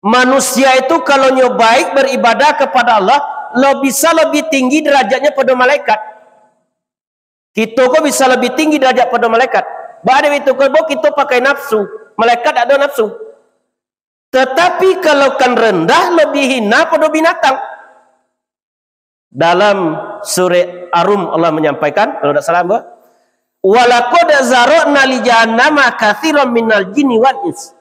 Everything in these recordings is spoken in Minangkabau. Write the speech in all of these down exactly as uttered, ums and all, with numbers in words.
Manusia itu kalau nyo baik beribadah kepada Allah, lo bisa lebih tinggi derajatnya pada malaikat. Kito ko bisa lebih tinggi derajat pada malaikat. Baa dek itu, kalau kito pakai nafsu, malaikat dak ado nafsu. Tetapi kalau kan rendah, lebih hina pada binatang. Dalam surah Ar-Rum Allah menyampaikan, kalau dak salah, bah, "Walaqad zara'na li jahannama katsiran minal jinni wal ins."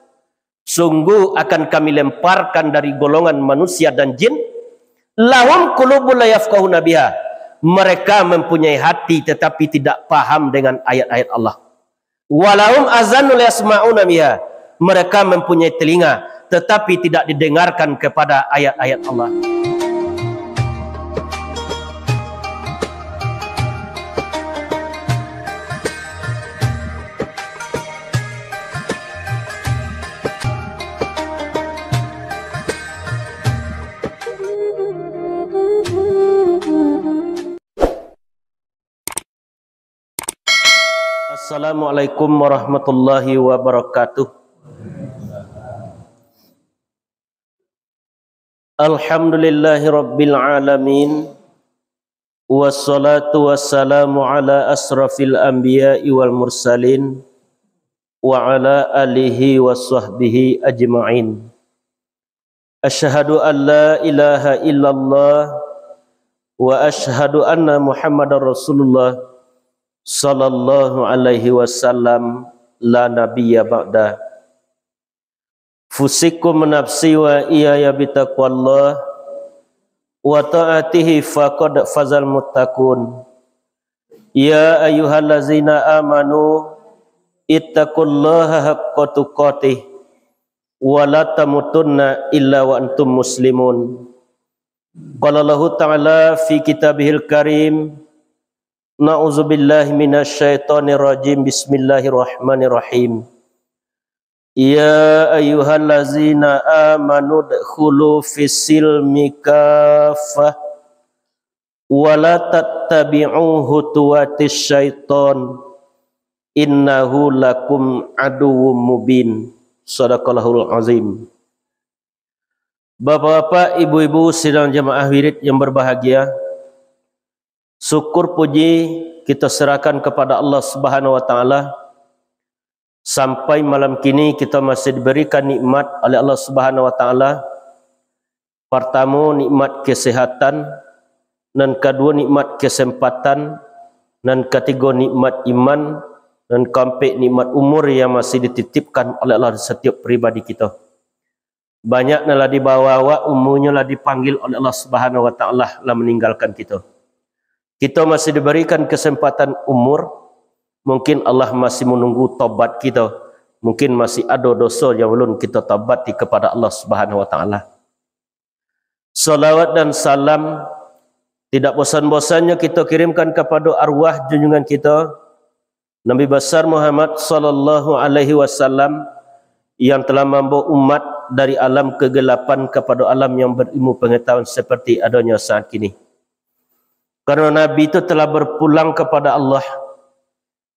Sungguh akan Kami lemparkan dari golongan manusia dan jin, "lahum qulubun la yafqahuna biha." Mereka mempunyai hati tetapi tidak paham dengan ayat-ayat Allah. "Walahum azanun la yasma'una biha." Mereka mempunyai telinga tetapi tidak didengarkan kepada ayat-ayat Allah. Assalamualaikum warahmatullahi wabarakatuh. Alhamdulillahirabbil alamin. Wassalatu wassalamu ala asrafil anbiya'i wal mursalin, wa ala alihi wa sahbihi ajma'in. Asyhadu an la ilaha illallah wa asyhadu anna Muhammadar Rasulullah sallallahu alaihi wasallam, la nabiyya ba'da. Fusikum nafsi wa iyaya bitaqwallah wa ta'atihi faqad fazal muttaqun. Ya ayyuhallazina amanu ittaqullaha haqqa tuqatih wa la tamutunna illa wa antum muslimun. Qala Allahu ta'ala fi kitabihil karim, na'udzubillahi minasyaitonirrajim, bismillahirrahmanirrahim. Ya ayyuhallazina amanu dkhulu fis silmi kaffah wa la tattabi'u khutuwatis syaiton, innahu lakum aduwwum mubin. Sadaqallahul azim. Bapak-bapak, ibu-ibu, sidang jamaah wirid yang berbahagia, syukur puji kita serahkan kepada Allah Subhanahu wa Ta'ala. Sampai malam kini kita masih diberikan nikmat oleh Allah Subhanahu wa Ta'ala. Pertama, nikmat kesehatan, nan kedua, nikmat kesempatan, nan ketiga, nikmat iman, nan keempat, nikmat umur yang masih dititipkan oleh Allah di setiap pribadi kita. Banyak nan lah dibawa awak, umurnyo lah dipanggil oleh Allah Subhanahu wa Ta'ala, lah meninggalkan kita. Kita masih diberikan kesempatan umur, mungkin Allah masih menunggu tobat kita, mungkin masih ado dosa yang belum kita tobati kepada Allah Subhanahu wa Ta'ala. Salawat dan salam tidak bosan-bosannyo kita kirimkan kepada arwah junjungan kita, Nabi Besar Muhammad sallallahu alaihi wasallam, yang telah mambawa umat dari alam kegelapan kepada alam yang berilmu pengetahuan seperti adanya saat kini. Karena Nabi itu telah berpulang kepada Allah,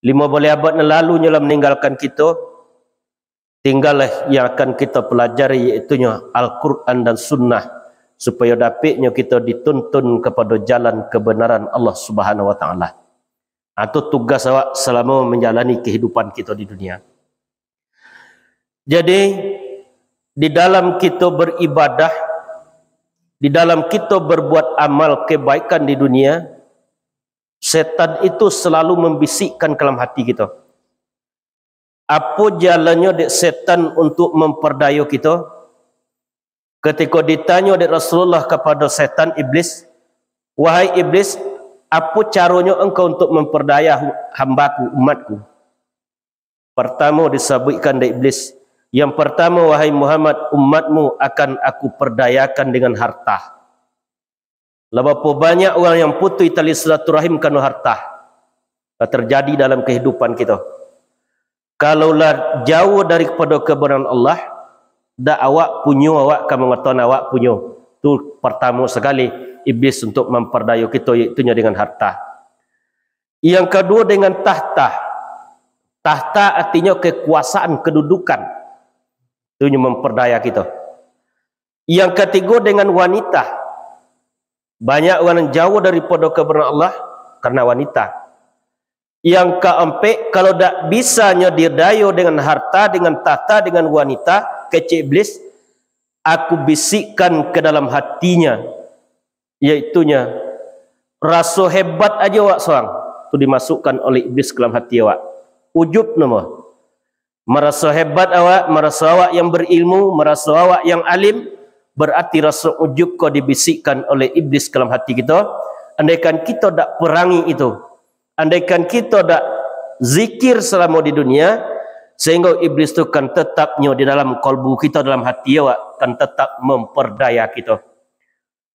lima baleh abad nan lalu nyo lah meninggalkan kita, tinggallah yang akan kita pelajari, yaitunyo Al-Quran dan Sunnah, supaya dapiknyo kita dituntun kepada jalan kebenaran Allah Subhanahu wa Ta'ala. Itu tugas awak selama menjalani kehidupan kita di dunia. Jadi, di dalam kita beribadah, di dalam kita berbuat amal kebaikan di dunia, setan itu selalu membisikkan ke dalam hati kita. Apo jalannyo dek setan untuk memperdayo kito? Ketika ditanyo dek Rasulullah kepada setan Iblis, "Wahai Iblis, apo caronyo engkau untuk memperdaya hu-, hambaku, umatku?" Pertamo disabuikkan dek Iblis, "Yang pertamo, wahai Muhammad, umatmu akan Aku perdayakan dengan harta." Lah bapo banyak urang yang putuih tali silaturahim karano harta. Lah terjadi dalam kehidupan kito. Kalau lah jauah daripado kebenaran Allah, dak awak punyo, awak ka mangatoan awak punyo. Tu partamo sakali Iblis untuk mampardayo kito, yaitunyo dengan harta. Yang kaduo dengan tahta. Tahta artinyo kekuasaan, kedudukan. Tu nyo mampardaya kito. Yang katigo dengan wanita. Banyak urang nan jauah daripado kabantuan Allah karena wanita. Yang kaampek, kalau dak bisa nyo didayo dengan harta, dengan tahta, dengan wanita, kecek iblis, aku bisikkan ke dalam hatinya, yaitunya, raso hebat aja awak sorang, tu dimasukkan oleh iblis ke dalam hati awak. Ujub namo. Maraso hebat awak, maraso awak yang berilmu, maraso awak yang alim, berarti raso ujub ko dibisikkan oleh iblis ka dalam hati kito. Andaikan kito dak perangi itu, andaikan kito dak zikir salamo di dunia, sehingga iblis tu kan tetap nyo di dalam kalbu kito, dalam hati awak, kan tetap memperdaya kito.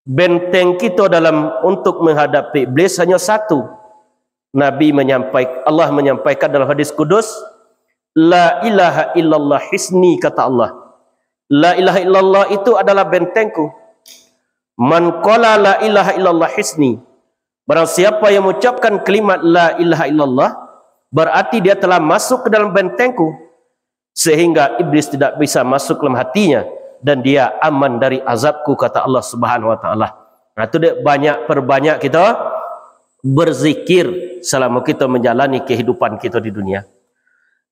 Benteng kito dalam untuk menghadapi iblis hanya satu. Nabi menyampaikan, Allah menyampaikan dalam hadis kudus, "La ilaha illallah hisni," kata Allah. La ilaha illallah itu adalah bentengku. "Man qala la ilaha illallah hisni." Barang siapa yang mengucapkan kalimat la ilaha illallah, berarti dia telah masuk ke dalam bentengku, sehingga iblis tidak bisa masuk dalam hatinya, dan dia aman dari azabku, kata Allah Subhanahu wa Ta'ala. Nah, tu dek, banyak, perbanyak kita berzikir selama kita menjalani kehidupan kita di dunia.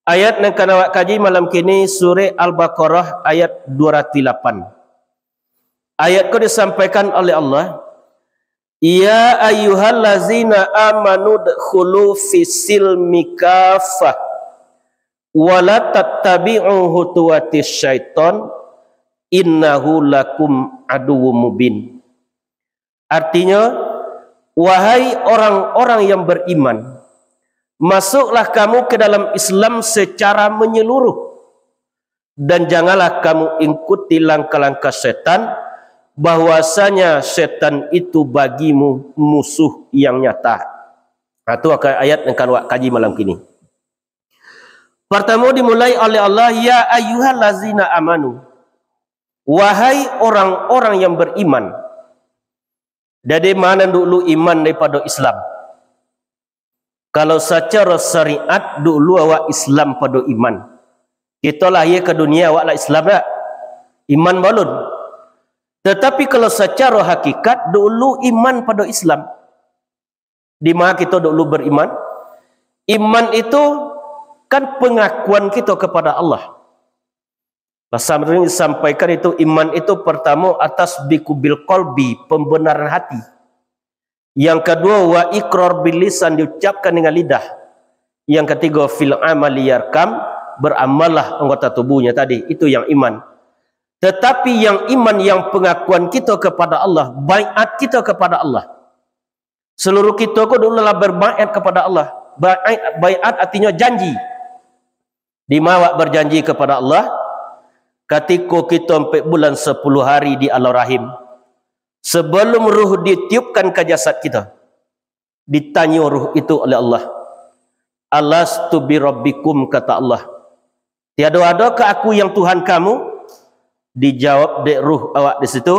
Ayat yang ka awak kaji malam kini, Surah Al-Baqarah ayat dua ratus lapan. Ayat ko disampaikan oleh Allah, "Ya ayyuhallazina amanu dkhulu fis silmi kafah, wa la tattabi'u khutuwatis syaiton, innahu lakum aduwwum mubin." Artinyo, "Wahai orang-orang yang beriman, masuklah kamu ke dalam Islam secara menyeluruh, dan janganlah kamu ikuti langkah-langkah setan, bahwasanya setan itu bagimu musuh yang nyata." Nah, tu ayat yang ka awak kaji malam kini. Pertama dimulai oleh Allah, "Ya ayyuhallazina amanu." Wahai orang-orang yang beriman. Jadi, ma nan dulu iman daripado Islam? Kalau sacaro syariat, dulu awak Islam pado iman. Kito lahia ka dunia, awak lah Islam dak? Iman balun. Tetapi kalau sacaro hakikat, dulu iman pado Islam. Di ma kito dulu beriman? Iman itu kan pengakuan kito kepada Allah. Bahasa Indonesia disampaikan itu, iman itu pertama atas bikubil kolbi, pembenaran hati. Yang kedua, wa iqrar bil lisan, diucapkan dengan lidah. Yang ketiga, fil amali yarkam, beramallah anggota tubuhnya tadi. Itu yang iman. Tetapi yang iman, yang pengakuan kita kepada Allah, baiat kita kepada Allah. Seluruh kita ko dulu lah berbaiat kepada Allah. Baiat, baiat artinya janji. Di ma awak berjanji kepada Allah? Katiko kita ampek bulan sapuluah hari di alam rahim, sebelum ruh ditiupkan ka jasad kita, ditanyo ruh itu oleh Allah, "Alastu bi rabbikum," kata Allah, "Tiado adokah Aku yang Tuhan kamu?" Dijawab dek ruh awak di situ,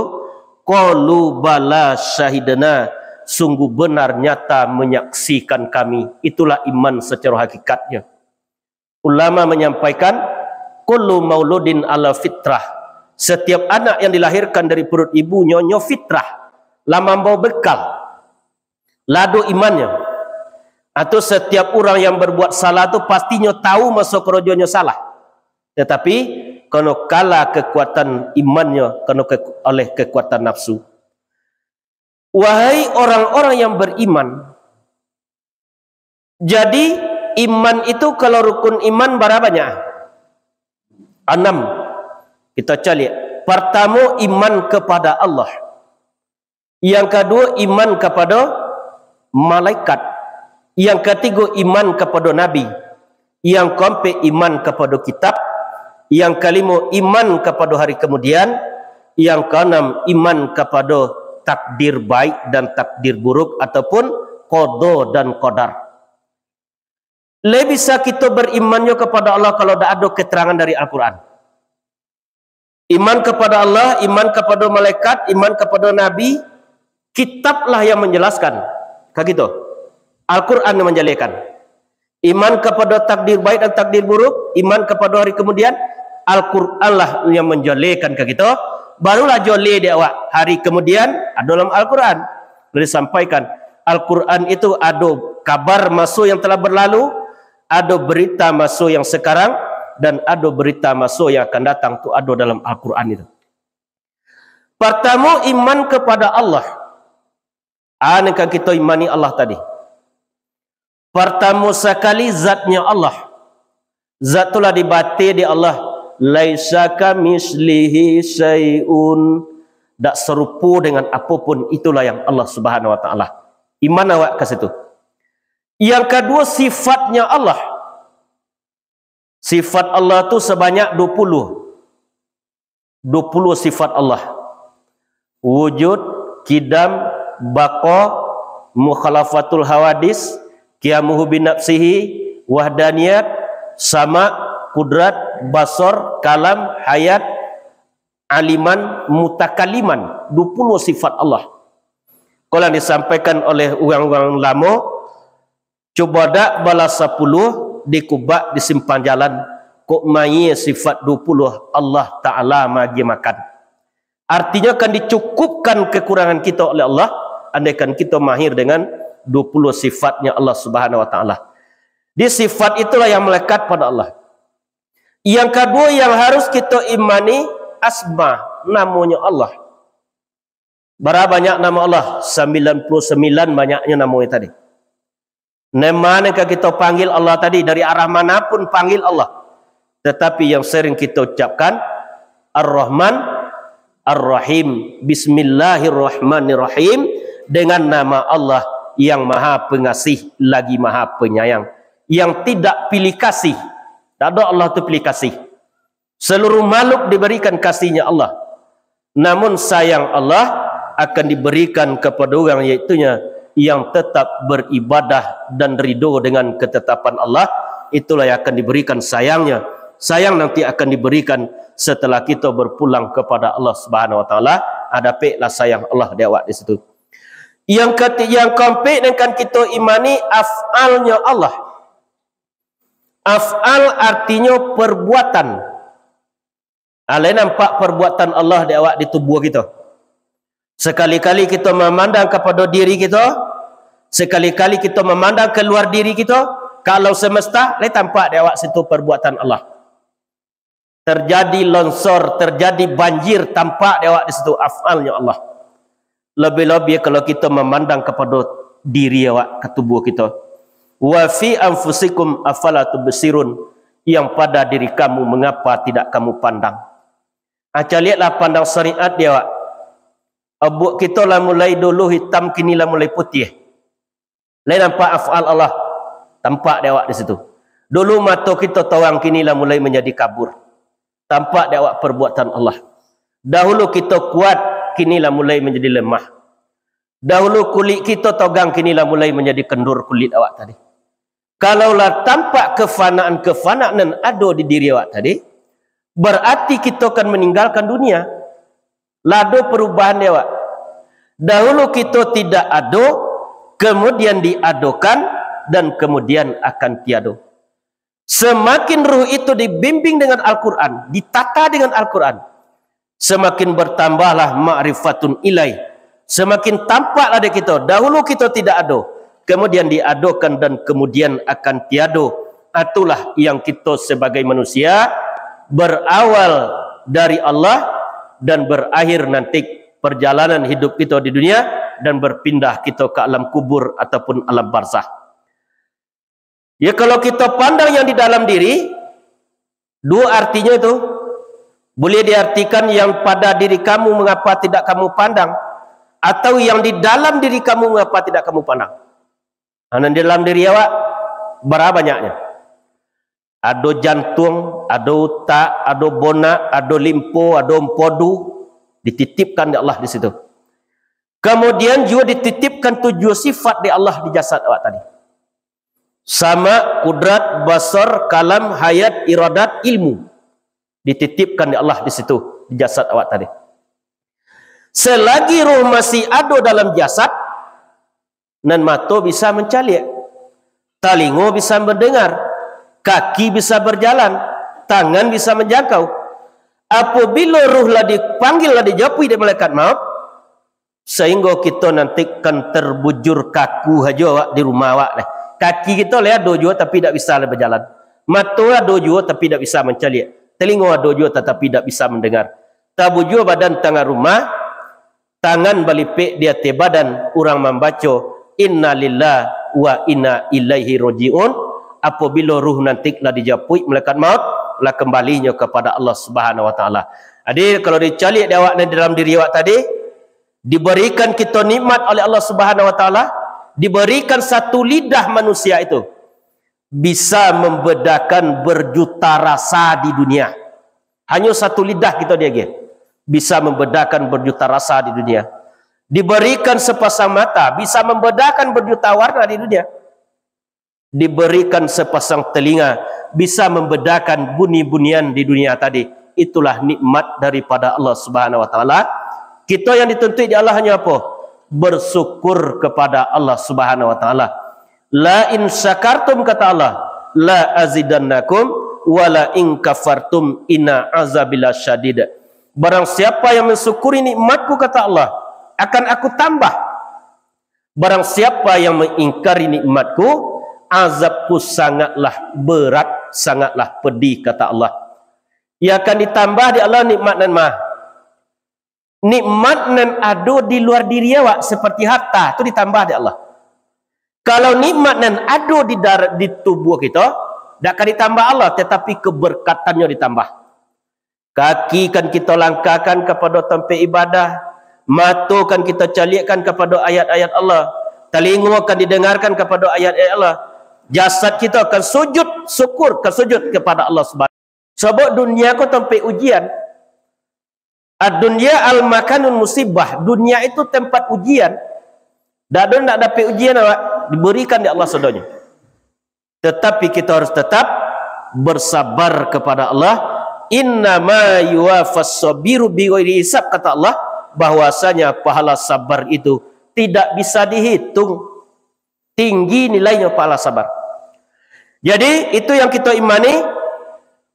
"Qalu bala syahidna, sungguh benar nyata menyaksikan kami." Itulah iman secara hakikatnya. Ulama menyampaikan, "Kullu mauludin ala fitrah." Setiap anak yang dilahirkan dari perut ibunyo, nyo fitrah, lah mambawa bekal, lah ado imannyo. Atau setiap urang yang berbuat salah tu, pastinyo tahu maso korojonyo salah. Tetapi, kono kalah kekuatan imannyo, kono ke-, oleh kekuatan nafsu. Wahai orang-orang yang beriman, jadi, iman itu kalau rukun iman bara banyak? Anam. Kita caliak. Pertamo, iman kepada Allah. Yang kaduo, iman kepada malaikat. Yang katigo, iman kepada nabi. Yang kaampek, iman kepada kitab. Yang kalimo, iman kepada hari kemudian. Yang kaanam, iman kepada takdir baik dan takdir buruk ataupun qada dan qadar. Lai bisa kito berimannyo kepada Allah kalau dak ado keterangan dari Al-Quran. Iman kepada Allah, iman kepada malaikat, iman kepada nabi, kitab lah yang menjelaskan. Ka kito. Al-Quran yang menjalekan. Iman kepada takdir baik dan takdir buruk, iman kepada hari kemudian, Al-Quran lah yang menjalekan ka kito. Barulah joleh dek awak. Hari kemudian, ado dalam Al-Quran. Boleh disampaikan, Al-Quran itu ado kabar maso yang telah berlalu, ado berita maso yang sekarang, dan ado berita maso yang akan datang tu ado dalam Al-Quran itu. Pertamo, iman kepada Allah. A, nan ka kito imani Allah tadi. Pertamo sakali, zatnya Allah. Zat tu lah dibatin dek Allah. "Laisa kamislihi syai'un." Dak sarupo dengan apo pun, itulah yang Allah Subhanahu wa Ta'ala. Iman awak ka situ. Yang kaduo, sifatnya Allah. Sifat Allah tu sabanyak duo puluh. Duo puluh sifat Allah. Wujud, qidam, baqa, mukhalafatul hawadis, qiyamuhu binafsihi, wahdaniyat, sama, kudrat, basar, kalam, hayat, aliman, mutakaliman. Duo puluh sifat Allah. Kalau disampaikan oleh urang-urang lamo, cubo dak balah sapuluh dikubak di simpang jalan, kok mayie sifat duo puluh Allah Ta'ala maagiah makan. Artinyo, akan dicukupkan kekurangan kito oleh Allah, andaikan kito mahir dengan duo puluh sifatnya Allah Subhanahu wa Ta'ala. Di sifat itulah yang melekat pada Allah. Yang kaduo yang harus kito imani, asma, namonyo Allah. Bara banyak namo Allah? Sambilan puluh sambilan banyaknyo namo tadi. Nan ma nan ka kito panggil Allah tadi, dari arah mana pun panggil Allah. Tetapi yang sering kito ucapkan, Ar-Rahman, Ar-Rahim. Bismillahirrahmanirrahim. Dengan nama Allah yang Maha Pengasih, lagi Maha Penyayang. Yang tidak pilih kasih. Tak ada Allah tu pilih kasih. Seluruh makhluk diberikan kasihnya Allah. Namun sayang Allah akan diberikan kepada orang, yaitunya yang tetap beribadah dan ridho dengan ketetapan Allah. Itulah yang akan diberikan sayangnya. Sayang nanti akan diberikan setelah kita berpulang kepada Allah Subhanahu wa Taala. Dapeklah sayang Allah di awak di situ. Yang ketiga, yang keempat, yang akan kita imani, af'alnya Allah. Af'al artinyo perbuatan. Alai nampak perbuatan Allah di awak di tubuah kito. Sekali-kali kito mamandang kapado diri kito, sekali-kali kito mamandang kaluar diri kito, ka alam semesta, lai tampak di awak situ perbuatan Allah. Terjadi longsor, terjadi banjir, tampak di awak di situ af'alnyo Allah. Lebih-lebih kalau kito mamandang kapado diri awak, ka tubuah kito. "Wa fi anfusikum afala tubsirun," yang pada diri kamu, mengapa tidak kamu pandang? Ah, caliaklah, pandang syariat di awak. Abuak kito lah mulai dulu hitam, kini lah mulai putiah. Lai nampak af'al Allah? Tampak di awak di situ. Dulu mato kito torang, kini lah mulai manjadi kabur. Tampak di awak perbuatan Allah. Dahulu kito kuat, kini lah mulai manjadi lemah. Dahulu kulik kito togang, kini lah mulai manjadi kendur kulik awak tadi. Kalau lah tampak kefanaan-kefanaan nan ado di diri awak tadi, berarti kito kan maninggalkan dunia. Lah ado perubahan di awak. Dahulu kito tidak ado, kemudian diadokan, dan kemudian akan tiado. Semakin ruh itu dibimbing dengan Al-Quran, ditata dengan Al-Quran, semakin bertambahlah ma'rifatun ilaih, semakin tampaklah di kito. Dahulu kito tidak ado, kemudian diadokan, dan kemudian akan tiado. Itulah yang kito sebagai manusia, berawal dari Allah dan berakhir nanti perjalanan hidup kito di dunia dan berpindah kito ka alam kubur ataupun alam barzah. Ya, kalau kito pandang yang di dalam diri, dua artinyo tu. Boleh diartikan yang pada diri kamu, mengapa tidak kamu pandang, atau yang di dalam diri kamu, mengapa tidak kamu pandang. Nah, nan di dalam diri awak, bara banyaknyo? Ado jantuang, ado utak, ado bonak, ado limpo, ado empedu, dititipkan dek Allah di situ. Kemudian juo dititipkan tujuah sifat dek Allah di jasad awak tadi. Sama, kudrat, basar, kalam, hayat, iradat, ilmu. Dititipkan dek Allah di situ, di jasad awak tadi. Selagi ruh masih ado dalam jasad, nan mato bisa mancaliak, talingo bisa mandengar, kaki bisa bajalan, tangan bisa manjangkau. Apabilo ruh lah dipanggia, lah dijapuik dek malaikat maut, sahinggo kito nanti kan terbujur kaku hajo awak di rumah awak deh. Kaki kito lah ado juo tapi dak bisa lah bajalan. Mato ado juo tapi dak bisa mancaliak. Talingo ado juo tatapi dak bisa mandangar. Tabujur badan tangah rumah, tangan balipek di ateh badan, urang mambaco, "Innalillahi wa inna ilaihi raji'un." Apabilo ruh nanti lah dijapuik malaikat maut, lah kambalinyo kapada Allah Subhanahu wa Ta'ala. Jadi, kalau dicaliak di awak nan dalam diri awak tadi, diberikan kito nikmat oleh Allah Subhanahu wa Ta'ala, diberikan satu lidah manusia itu bisa membedakan berjuta rasa di dunia. Hanyo satu lidah kito diagiah, bisa membedakan berjuta rasa di dunia. Diberikan sepasang mata, bisa membedakan berjuta warna di dunia. Diberikan sepasang telinga, bisa membedakan bunyi-bunyian di dunia tadi. Itulah nikmat daripada Allah Subhanahu wa Ta'ala. Kito yang dituntut di Allah hanyo apo? Bersyukur kepada Allah Subhanahu wa Ta'ala. "La in syakartum," kata Allah, "la azidannakum, wa la in kafartum, inna azabi lasyadid." Barang siapa yang mensyukuri nikmatku, kata Allah, akan Aku tambah. Barang siapa yang mengingkari nikmatku, azabku sangatlah berat, sangatlah pedih, kata Allah. Yang akan ditambah di Allah nikmat nan ma? Nikmat nan ado di luar diri awak, seperti harta, tu ditambah dek Allah. Kalau nikmat nan ado di dar-, di tubuah kito, dak ka ditambah Allah, tetapi keberkatannyo ditambah. Kaki kan kito langkahkan kapado tampek ibadah, mato kan kito caliakkan kapado ayat-ayat Allah, talingo kan didengarkan kapado ayat-ayat Allah, jasad kito kan sujud syukur, kan sujud kepada Allah Subhanahu. Sabab dunia ko tampek ujian. Ad-dunya al-makanul musibah. Dunia itu tempat ujian. Dak ado nak dapek ujian awak, diberikan dek Allah sadonyo. Tetapi kita harus tetap bersabar kepada Allah. "Innama yuwafas sabiru bighairi hisab," kata Allah, bahwasanya pahala sabar itu tidak bisa dihitung. Tinggi nilainyo pahala sabar. Jadi, itu yang kita imani.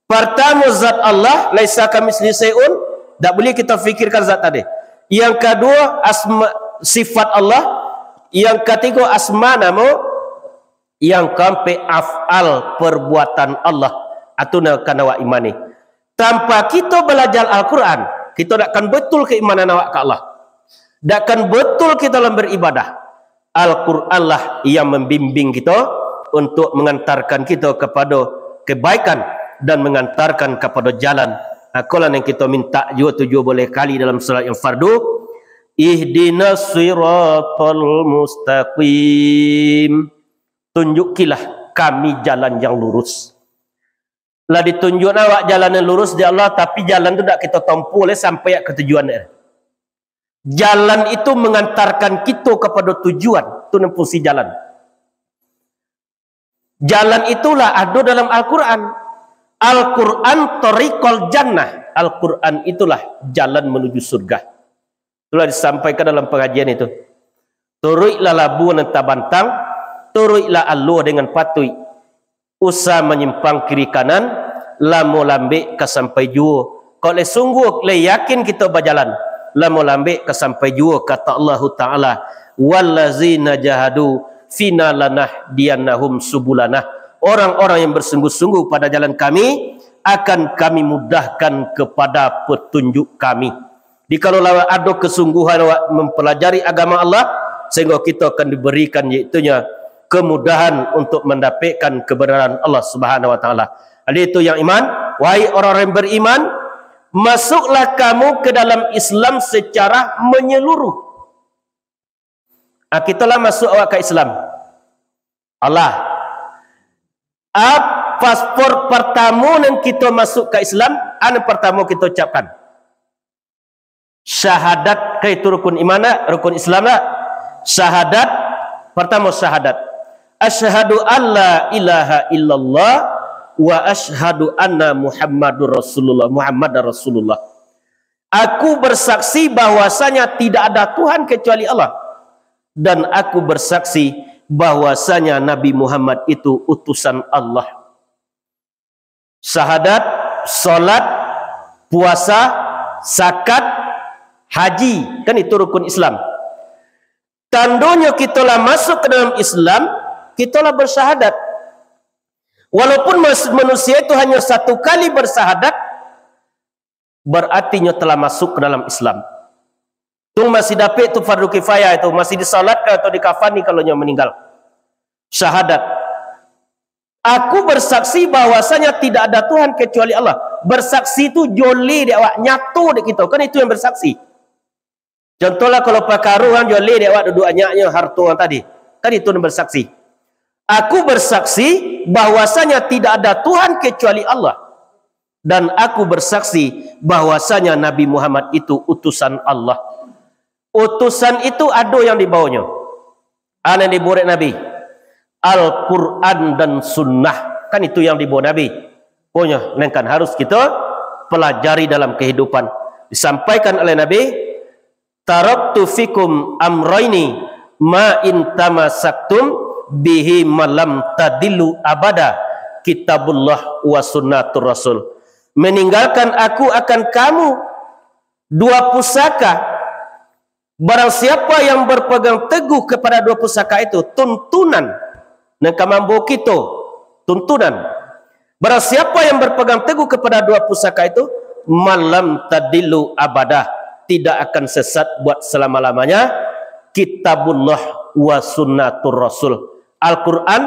Pertama, zat Allah, "Laisa kamitslihi syai'un," dak boleh kita fikirkan zat tadi. Yang kedua, asma, sifat Allah. Yang ketiga, asma, nama. Yang keempat, af'al, perbuatan Allah. Atu nan ka awak imani. Tanpa kito balajar Al-Quran, kito dak akan betul keimanan awak ka Allah. Dak akan betul kito dalam beribadah. Al-Quranlah yang membimbing kito untuk mengantarkan kito kepada kebaikan dan mengantarkan kepada jalan. Akolah yang kito minta juo tujuah baleh kali dalam salat yang fardu. "Ihdinas siratal mustaqim." Tunjukilah kami jalan yang lurus. Lah ditunjuak awak jalan yang lurus di Allah, tapi jalan tu dak kito tompuah lai sampai ka tujuan dek. Jalan itu mengantarkan kito kepada tujuan, tu nan fungsi jalan. Jalan itulah ado dalam Al-Quran. Al-Quran thariqal jannah. Al-Quran itulah jalan menuju surga. Itulah disampaikan dalam pengajian itu. Turuiklah labuah nan tabantang, turuiklah alua dengan patuik. Usah manyimpang kiri kanan, lamo lambek ka sampai juo. Kok lai sungguah, lai yakin kito bajalan, lamo lambek ka sampai juo, kata Allahu Ta'ala, "Wallazina jahadu fina lanahdiyannahum subulana." Orang-orang yang bersungguh-sungguh pada jalan Kami, akan Kami mudahkan kepada petunjuk Kami. Jikalau lah ado kesungguhan awak mempelajari agama Allah, sehingga kita akan diberikan, yaitunyo kemudahan untuk mendapatkan kebenaran Allah Subhanahu wa Ta'ala. Jadi itu yang iman, wahai orang-orang yang beriman, masuklah kamu ke dalam Islam secara menyeluruh. Ah, kita lah masuk awak ka Islam. Allah. Ah, paspor pertama nan kita masuk ka Islam, ah, nan pertama kita ucapkan. Syahadat, ka itu rukun iman dak? Rukun Islam dak? Syahadat, pertama syahadat. Asyhadu alla ilaha illallah wa asyhadu anna Muhammadur Rasulullah, Muhammadar Rasulullah. Aku bersaksi bahwasanya tidak ada Tuhan kecuali Allah. Dan aku bersaksi bahwasanya Nabi Muhammad itu utusan Allah. Syahadat, salat, puasa, zakat, haji. Kan itu rukun Islam. Tandonyo kito lah masuk ke dalam Islam, kito lah bersyahadat. Walaupun mas-, manusia itu hanya satu kali bersyahadat, berarti nyo telah masuk ke dalam Islam. Tu masih dapek tu fardu kifayah itu, masih disalatkan atau dikafani kalau nyo meninggal. Syahadat. Aku bersaksi bahwasanya tidak ada Tuhan kecuali Allah. Bersaksi tu joleh dek awak, nyato dek kito. Kan itu yang bersaksi. Contohlah kalau pakaruh kan joleh dek awak duduak anyaknyo harto tadi. Kan itu yang bersaksi. Aku bersaksi bahwasanya tidak ada Tuhan kecuali Allah. Dan aku bersaksi bahwasanya Nabi Muhammad itu utusan Allah. Utusan itu ado yang dibawonyo. Ado yang dibawo dek Nabi. Al-Quran dan Sunnah. Kan itu yang dibawo Nabi. Pokoknyo, nan kan harus kito pelajari dalam kehidupan. Disampaikan oleh Nabi, "Taraktu fikum amraini ma in tamasaktum bihi malam tadillu abada, kitabullah wa sunnatur rasul." Meninggalkan aku akan kamu dua pusaka. Barang siapa yang berpegang teguh kepada dua pusaka itu, tuntunan nan ka mambawo kito, tuntunan. Barang siapa yang berpegang teguh kepada dua pusaka itu, malam tadillu abadah, tidak akan sesat buat selama-lamanya. Kitabullah wa sunnatur rasul, Al-Quran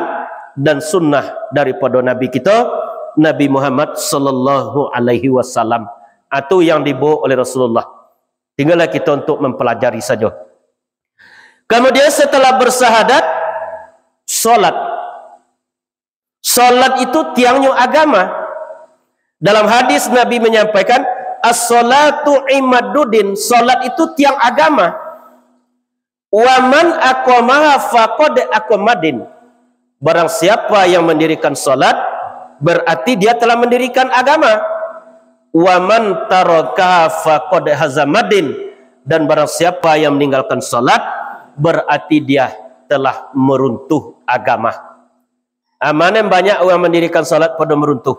dan sunnah daripada Nabi kita, Nabi Muhammad sallallahu alaihi wasallam. Itu yang dibawa oleh Rasulullah. Tinggallah kita untuk mempelajari saja. Kemudian setelah bersahadat, salat. Salat itu tiangnyo agama. Dalam hadis Nabi menyampaikan, "As-salatu imaduddin." Salat itu tiang agama. "Wa man aqamaha faqad aqamaddin." Barang siapa yang mendirikan salat, berarti dia telah mendirikan agama. "Wa man tarakaha faqad hazamaddin." Dan barang siapa yang meninggalkan salat, berarti dia telah meruntuh agama. Amanan banyak orang mendirikan salat pada meruntuh.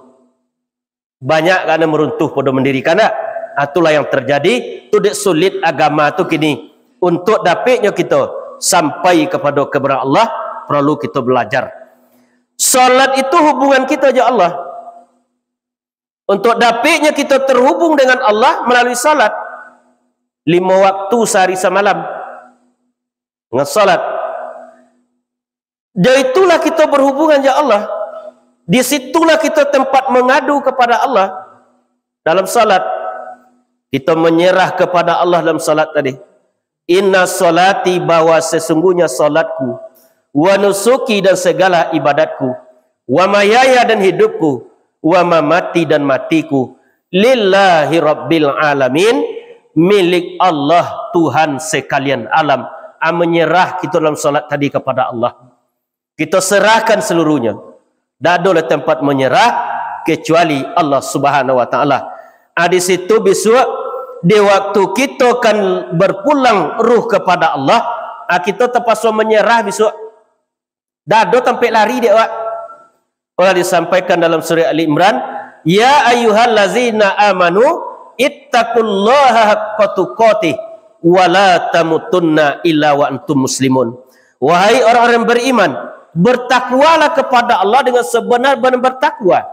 Banyak kan meruntuh pada mendirikan, dak? Ah, itulah yang terjadi. Tu dek sulit agama tu kini. Untuk dapiknyo kita sampai kepada kebenaran Allah, perlu kita belajar. Salat itu hubungan kita jo Allah. Untuk dapiknyo kita terhubung dengan Allah melalui salat. Lima waktu sehari semalam. Dengan salat. Dari itulah kita berhubungan jo Allah. Di situlah kita tempat mengadu kepada Allah dalam salat. Kita menyerah kepada Allah dalam salat tadi. "Inna salati," bahwa sesungguhnya salatku, "wa nusuki," dan segala ibadatku, "wa mahyaya," dan hidupku, "wa mamati," dan matiku, "lillahi rabbil alamin," milik Allah, Tuhan sekalian alam. Ah, menyerah kita dalam salat tadi kepada Allah. Kita serahkan seluruhnya. Dak ado lah tempat menyerah kecuali Allah Subhanahu wa Taala. Ah, di situ bisuak, di waktu kita kan berpulang ruh kepada Allah, ah, kita terpaksa menyerah bisuak. Dak ado tampek lari dek awak. Telah disampaikan dalam surah Ali Imran, "Ya ayyuhallazina amanu, ittaqullaha haqqa tuqatih, wa la tamutunna illa wa antum muslimun." Wahai orang-orang yang beriman, bertakwalah kepada Allah dengan sebenar-benar bertakwa,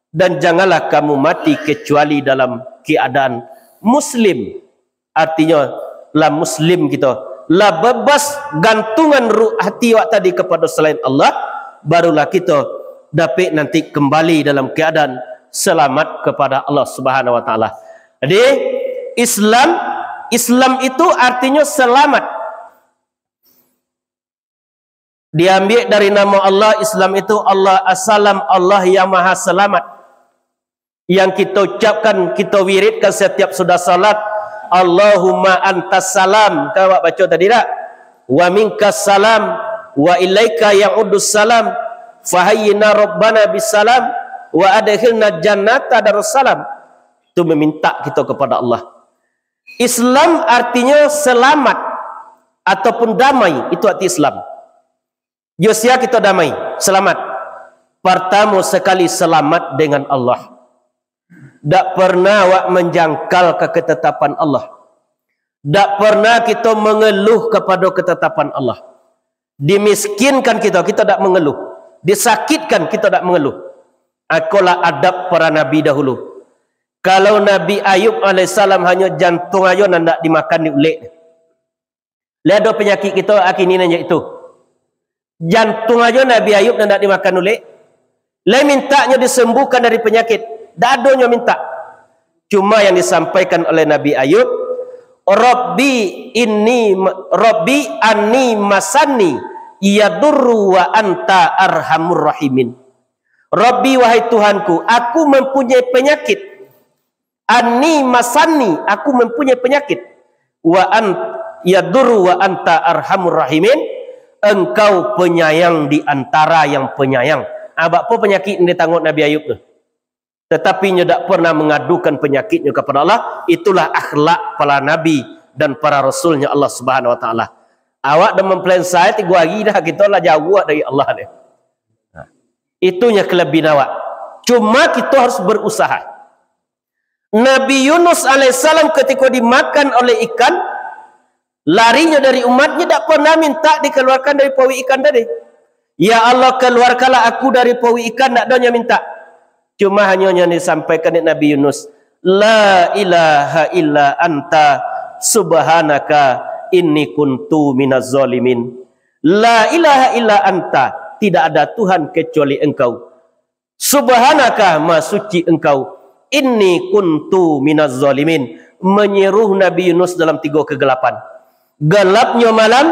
dan janganlah kamu mati kecuali dalam keadaan muslim. Artinyo, lah muslim kito, lah bebas gantungan ruh hati awak tadi kepada selain Allah, barulah kito dapik nanti kembali dalam keadaan selamat kepada Allah Subhanahu wa Taala. Jadi, Islam, Islam itu artinyo selamat. Diambiak dari namo Allah, Islam itu Allah As-Salam, Allah yang Maha Selamat. Yang kita ucapkan, kita wiridkan setiap sudah salat, "Allahumma antas salam." Kan awak baca tadi dak? "Wa minkas salam, wa ilaika ya'udus salam, fahayyina rabbana bis salam, wa adkhilna jannata darus salam." Itu meminta kita kepada Allah. Islam artinya selamat ataupun damai, itu arti Islam. Jo sia kito damai, selamat. Partamo sakali, selamat dengan Allah. Dak pernah awak manjangkal ka ketetapan Allah. Dak pernah kito mangeluh kapado ketetapan Allah. Dimiskinkan kito, kito dak mangeluh. Disakitkan, kito dak mangeluh. Ikolah adab para nabi dahulu. Kalau Nabi Ayub alaihissalam hanyo jantuang ajo nan dak dimakan dek ulek. Lai ado panyakik kito akini nan cak itu. Jantuang ajo Nabi Ayub nan dak dimakan ulek. Lai mintak nyo disembuhkan dari panyakit. Dak ado nyo mintak. Cuma yang disampaikan oleh Nabi Ayub, "Rabbi inni, Rabbi anni masani yadurru wa anta arhamur rahimin." "Rabbi, wahai Tuhanku, aku mempunyai penyakit. Anni masani, aku mempunyai penyakit. Wa an yadurru wa anta arhamur rahimin." Engkau penyayang di antara yang penyayang. Ah, bak apo panyakik nan ditangok Nabi Ayub tu? Tetapi nyo dak pernah mangadukan panyakiknyo kapado Allah. Itulah akhlak para nabi dan para rasulnyo Allah Subhanahu Wa Taala. Awak dah mamplan sai tigo hari dah, kito lah jauah dari Allah deh. Nah, itunyo kelebihan awak. Cuma kito harus berusaha. Nabi Yunus alaihissalam katiko dimakan oleh ikan, larinyo dari umatnyo dak pernah mintak dikaluarkan dari paruik ikan tadi. "Ya Allah, kaluarkanlah aku dari paruik ikan," dak ado nyo mintak. Cuma hanyo yang disampaikan dek Nabi Yunus, "La ilaha illa anta subhanaka inni kuntu minaz zalimin." "La ilaha illa anta," tidak ada Tuhan kecuali Engkau. "Subhanaka, Maha Suci Engkau, inni kuntu minaz zalimin." Menyeru Nabi Yunus dalam tigo kegelapan. Gelapnyo malam,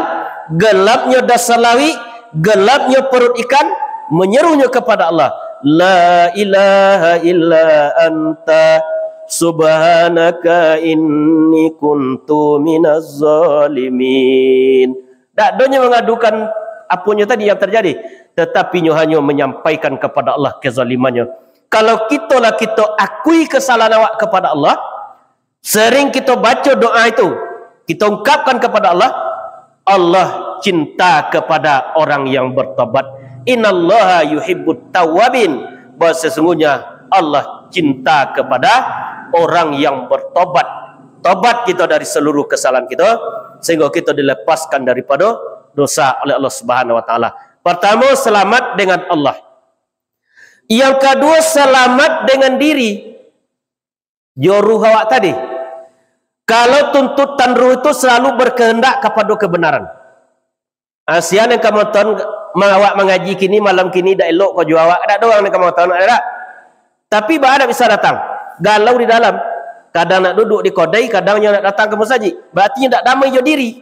gelapnyo dasar lauik, gelapnyo paruik ikan, menyeruhnyo kepada Allah, "La ilaha illa anta, subhanaka inni kuntu minaz zalimin." Dak ado nyo mangadukan aponyo tadi yang terjadi, tetapi nyo hanyo manyampaikan kepada Allah kezalimannyo. Kalau kito lah kito akui kesalahan awak kepada Allah, sering kito baco doa itu, kito ungkapkan kepada Allah, Allah cinta kepada orang yang bertobat. "Innallaha yuhibbut tawwabin." Bahwa sesungguhnya Allah cinta kepada orang yang bertobat. Tobat kito dari seluruh kesalahan kito, sehingga kito dilepaskan daripada dosa oleh Allah Subhanahu Wa Taala. Pertama, selamat dengan Allah. Yang kedua, selamat dengan diri. Jo ruh awak tadi. Kalau tuntutan ruh itu selalu berkehendak kepada kebenaran. Ah, sia nan ka mangatoan ma-, awak mangaji kini, malam kini, dak elok ko jo awak, dak ado urang nan ka mangatoan, ado dak? Tapi baa dak bisa datang? Galau di dalam. Kadang nak duduk di kodai, kadang nyo nak datang ka musajik. Berarti nyo dak damai jo diri.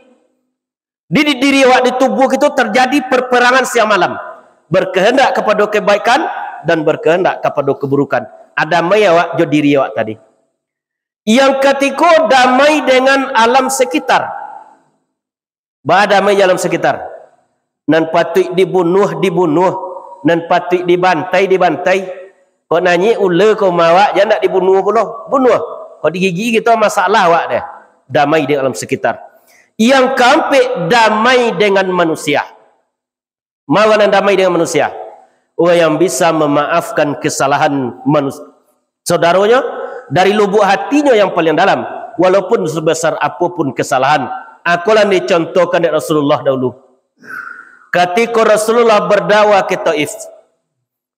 Di, di diri awak, di tubuh kito terjadi perperangan siang malam. Berkehendak kepada kebaikan dan berkehendak kepada keburukan. Ah, damai awak jo diri awak tadi. Yang katigo, damai dengan alam sekitar. Baa damai jo alam sekitar. Nan patuik dibunuah, dibunuah. Nan patuik dibantai, dibantai. Kok nanyik ula ka umah awak, jan dak dibunuah pulo. Bunuah. Kok digigik kito, masalah awak deh. Damai dengan alam sekitar. Yang kaampek, damai dengan manusia. Mano nan damai dengan manusia? Urang yang bisa mamaafkan kesalahan manus-, saudaronyo dari lubuk hatinyo yang paling dalam, walaupun sebesar apo pun kesalahan. Ikolah dicontohkan dek Rasulullah dahulu. Katiko Rasulullah berdakwah ke Taif,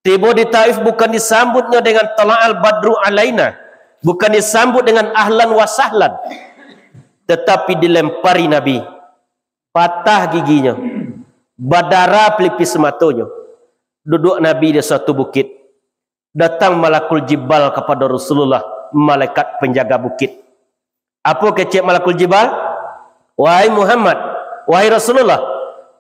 tibo di Taif bukan disambutnyo dengan "Tala'al badru alaina", bukan disambut dengan "Ahlan wa sahlan", tetapi dilempari Nabi, patah giginyo, badarah pelipis matonyo. Duduak Nabi di suatu bukit. Datang Malakul Jibal kapado Rasulullah, malaikat penjaga bukit. Apo kecek Malakul Jibal? "Wahai Muhammad, wahai Rasulullah,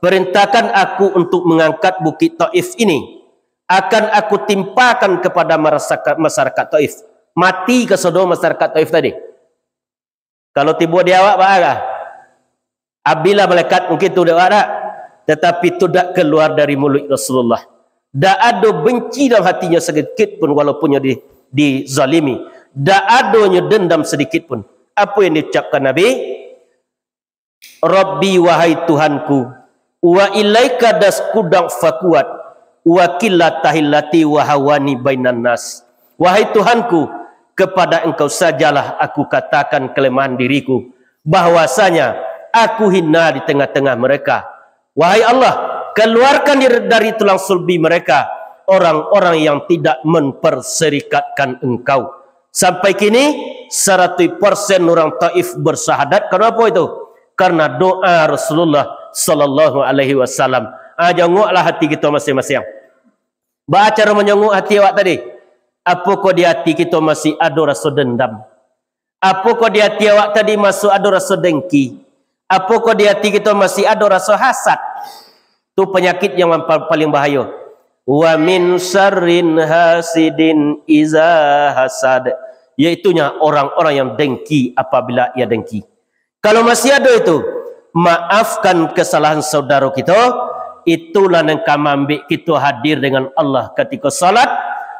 perintahkan aku untuk mengangkat bukit Taif ini. Akan aku timpakan kepada masyarakat, masyarakat Taif. Mati kasadonyo masyarakat Taif tadi." Kalau tibo di awak, baa kah? Abilah malaikat mungkin tu dek awak dak? Tetapi tu dak keluar dari muluik Rasulullah. Dak ado benci dalam hatinyo sadikit pun, walaupun nyo di, dizalimi. Dak ado nyo dendam sadikit pun. Apo yang diucapkan Nabi? "Rabbi, wahai Tuhanku, wa ilaika asyku dha'fa quwwati, wa qillata hilati, wa hawani bainan nas." Wahai Tuhanku, Kepada Engkau sajalah aku katakan kelemahan diriku, bahwasanya aku hina di tengah-tengah mereka. Wahai Allah, keluarkan diri dari tulang sulbi mereka orang-orang yang tidak memperserikatkan Engkau. Sampai kini, saratus persen urang Taif bersahadat. Karena apa itu? Karena doa Rasulullah sallallahu alaihi wasallam. Ah, jongoklah hati kita masing-masing. Baa caro manyongok hati awak tadi? Apokoh di hati kita masih ado raso dendam? Apokoh di hati awak tadi masih ado raso dengki? Apokoh di hati kita masih ado raso hasad? Tu panyakik yang pa-, paling bahayo. Wa min syarrin hasidin iza hasad, yaitunya orang-orang yang dengki apabila ia dengki. Kalau masih ado itu, maafkan kesalahan saudaro kito, itulah nan ka maambik kito hadir dengan Allah katiko salat,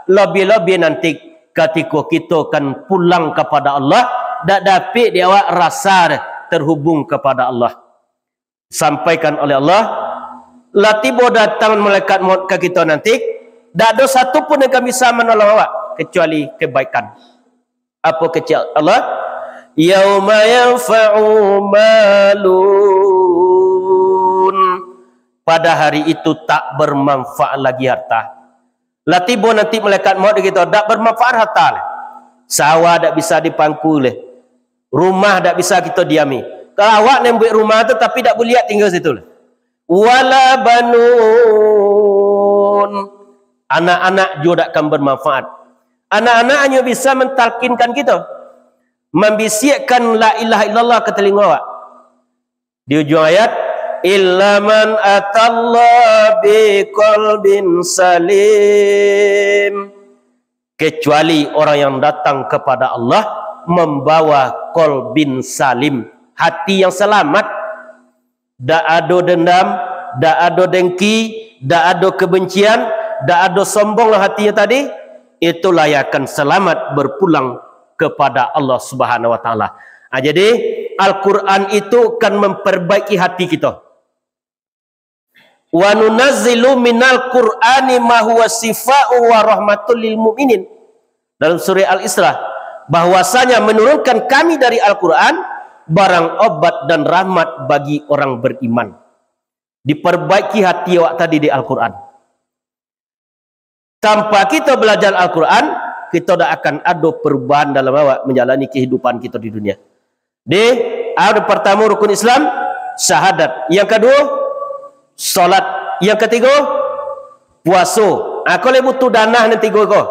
labiah-labiah nanti katiko kito kan pulang kapada Allah, dak dapik di awak rasa terhubung kapada Allah. Sampaikan oleh Allah, lah tibo datang malaikat maut ka kito nanti, dak ado satu pun yang ka bisa manolong awak, kecuali kebaikan. Apo kecek Allah? Yauma yanfa'u malun. Pada hari itu tak bermanfaat lagi harta. Lah tibo nanti malaikat maut di kito, dak bermanfaat harta lai. Sawah dak bisa dipangku lai. Rumah dak bisa kito diami. Kalau awak nan buek rumah tu, tapi dak buliak tinggal situ lai. Wala banun. Anak-anak juo dak akan bermanfaat. Anak-anak hanyo bisa mentalkinkan kito, mambisiakkan la ilaha illallah ka talingo awak. Di ujuang ayat, illa man atallaha biqalbin salim, kecuali orang yang datang kepada Allah membawa qalbin salim, hati yang selamat. Dak ado dendam, dak ado dengki, dak ado kebencian, dak ado sombong dalam hatinyo tadi, itulah yang akan selamat berpulang kepada Allah Subhanahu wa Taala. Ah, jadi, Al-Quran itu kan memperbaiki hati kita. Wa nunazzilu minal Qur'ani ma huwa syifa'u wa rahmatul lil mu'minin. Dalam surah Al-Isra, bahwasanya menurunkan kami dari Al-Quran barang obat dan rahmat bagi orang beriman. Diperbaiki hati awak tadi di Al-Quran. Tanpa kito balajar Al-Quran, kito dak akan ado perubahan dalam awak manjalani kehidupan kito di dunia. Di, ado partamo rukun Islam, syahadat. Yang kaduo, salat. Yang katigo, puaso. Ah, ko lai butuh dana nan tigo ko.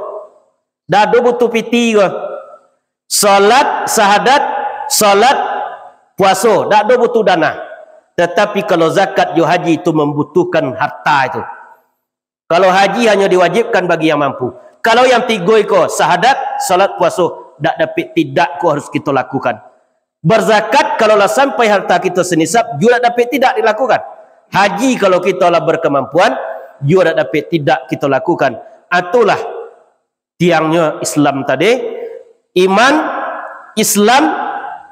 Dak ado butuh piti ko. Salat, syahadat, salat, puaso. Dak ado butuh dana. Tetapi kalau zakat jo haji itu mambutuhkan harta itu. Kalau haji hanyo diwajibkan bagi yang mampu. Kalau yang tigo iko, syahadat, salat, puaso, dak dapek tidak ko harus kito lakukan. Berzakat, kalau lah sampai harta kito senisab, juo dak dapek tidak dilakukan. Haji, kalau kito lah berkemampuan, juo dak dapek tidak kito lakukan. Itulah tiangnyo Islam tadi, iman, Islam,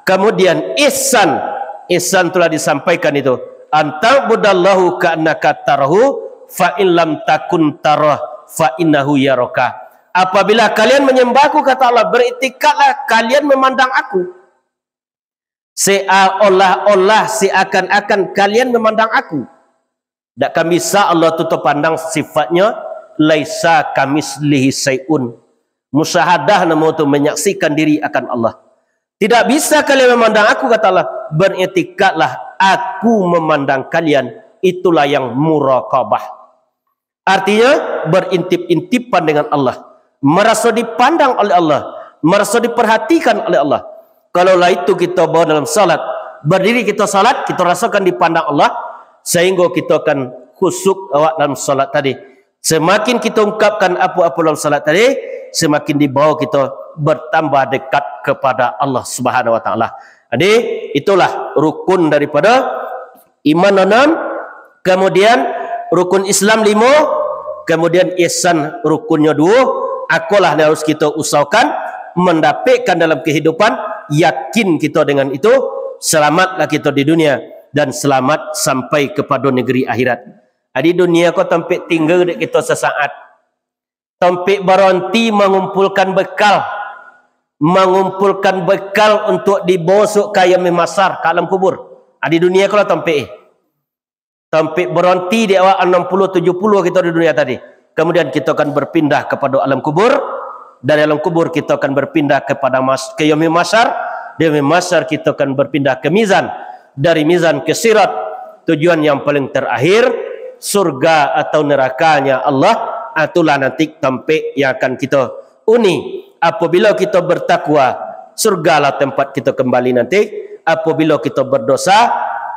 kemudian ihsan. Ihsan telah disampaikan itu, "Anta'budallahu ka'annaka tarahu, fa in lam takun tarah, fa innahu yaraka." Apabila kalian menyembah Aku, kata Allah, beriktikadlah kalian memandang Aku. Seolah-olah, seakan-akan kalian memandang Aku. Dak kan bisa Allah tu tapandang, sifat-Nyo, "Laisa kamitslihi syai'un." Musyahadah namo tu, menyaksikan diri akan Allah. "Tidak bisa kalian memandang Aku," kata Allah, "beriktikadlah Aku memandang kalian." Itulah yang muraqabah. Artinya, berintip-intipan dengan Allah, maraso dipandang oleh Allah, maraso diperhatikan oleh Allah. Kalau lah itu kito bawa dalam salat, berdiri kito salat, kito rasokan dipandang Allah, sehingga kito akan khusyuk awak dalam salat tadi. Semakin kito ungkapkan apo-apo dalam salat tadi, semakin dibawa kito bertambah dekat kepada Allah Subhanahu wa Taala. Jadi, itulah rukun daripada iman enam, kemudian rukun Islam limo, kemudian ihsan rukunnyo duo. Akolah yang harus kito usahakan, mandapekkan dalam kehidupan, yakin kito dengan itu, selamatlah kito di dunia, dan selamat sampai kepada negeri akhirat. Jadi dunia ko tampek tinggal dek kito sesaat, tampek baronti mangumpulkan bekal, mangumpulkan bekal untuk dibosok ka Yaumil Mahsyar, ka alam kubur. Ah, di dunia ko lah tampek, eh. Tampek baronti di awak anam puluah tujuah puluah kito di dunia tadi. Kemudian kito akan berpindah kepada alam kubur. Dari alam kubur kito akan berpindah kepada mas-, ke Yaumil Mahsyar. Di Yaumil Mahsyar kito akan berpindah ke mizan. Dari mizan ke sirat. Tujuan yang paling terakhir, surga atau nerakanya Allah. Ah, itulah nanti tampek yang akan kito uni. Apabila kito bertakwa, surgalah tempat kito kembali nanti. Apabila kito berdosa,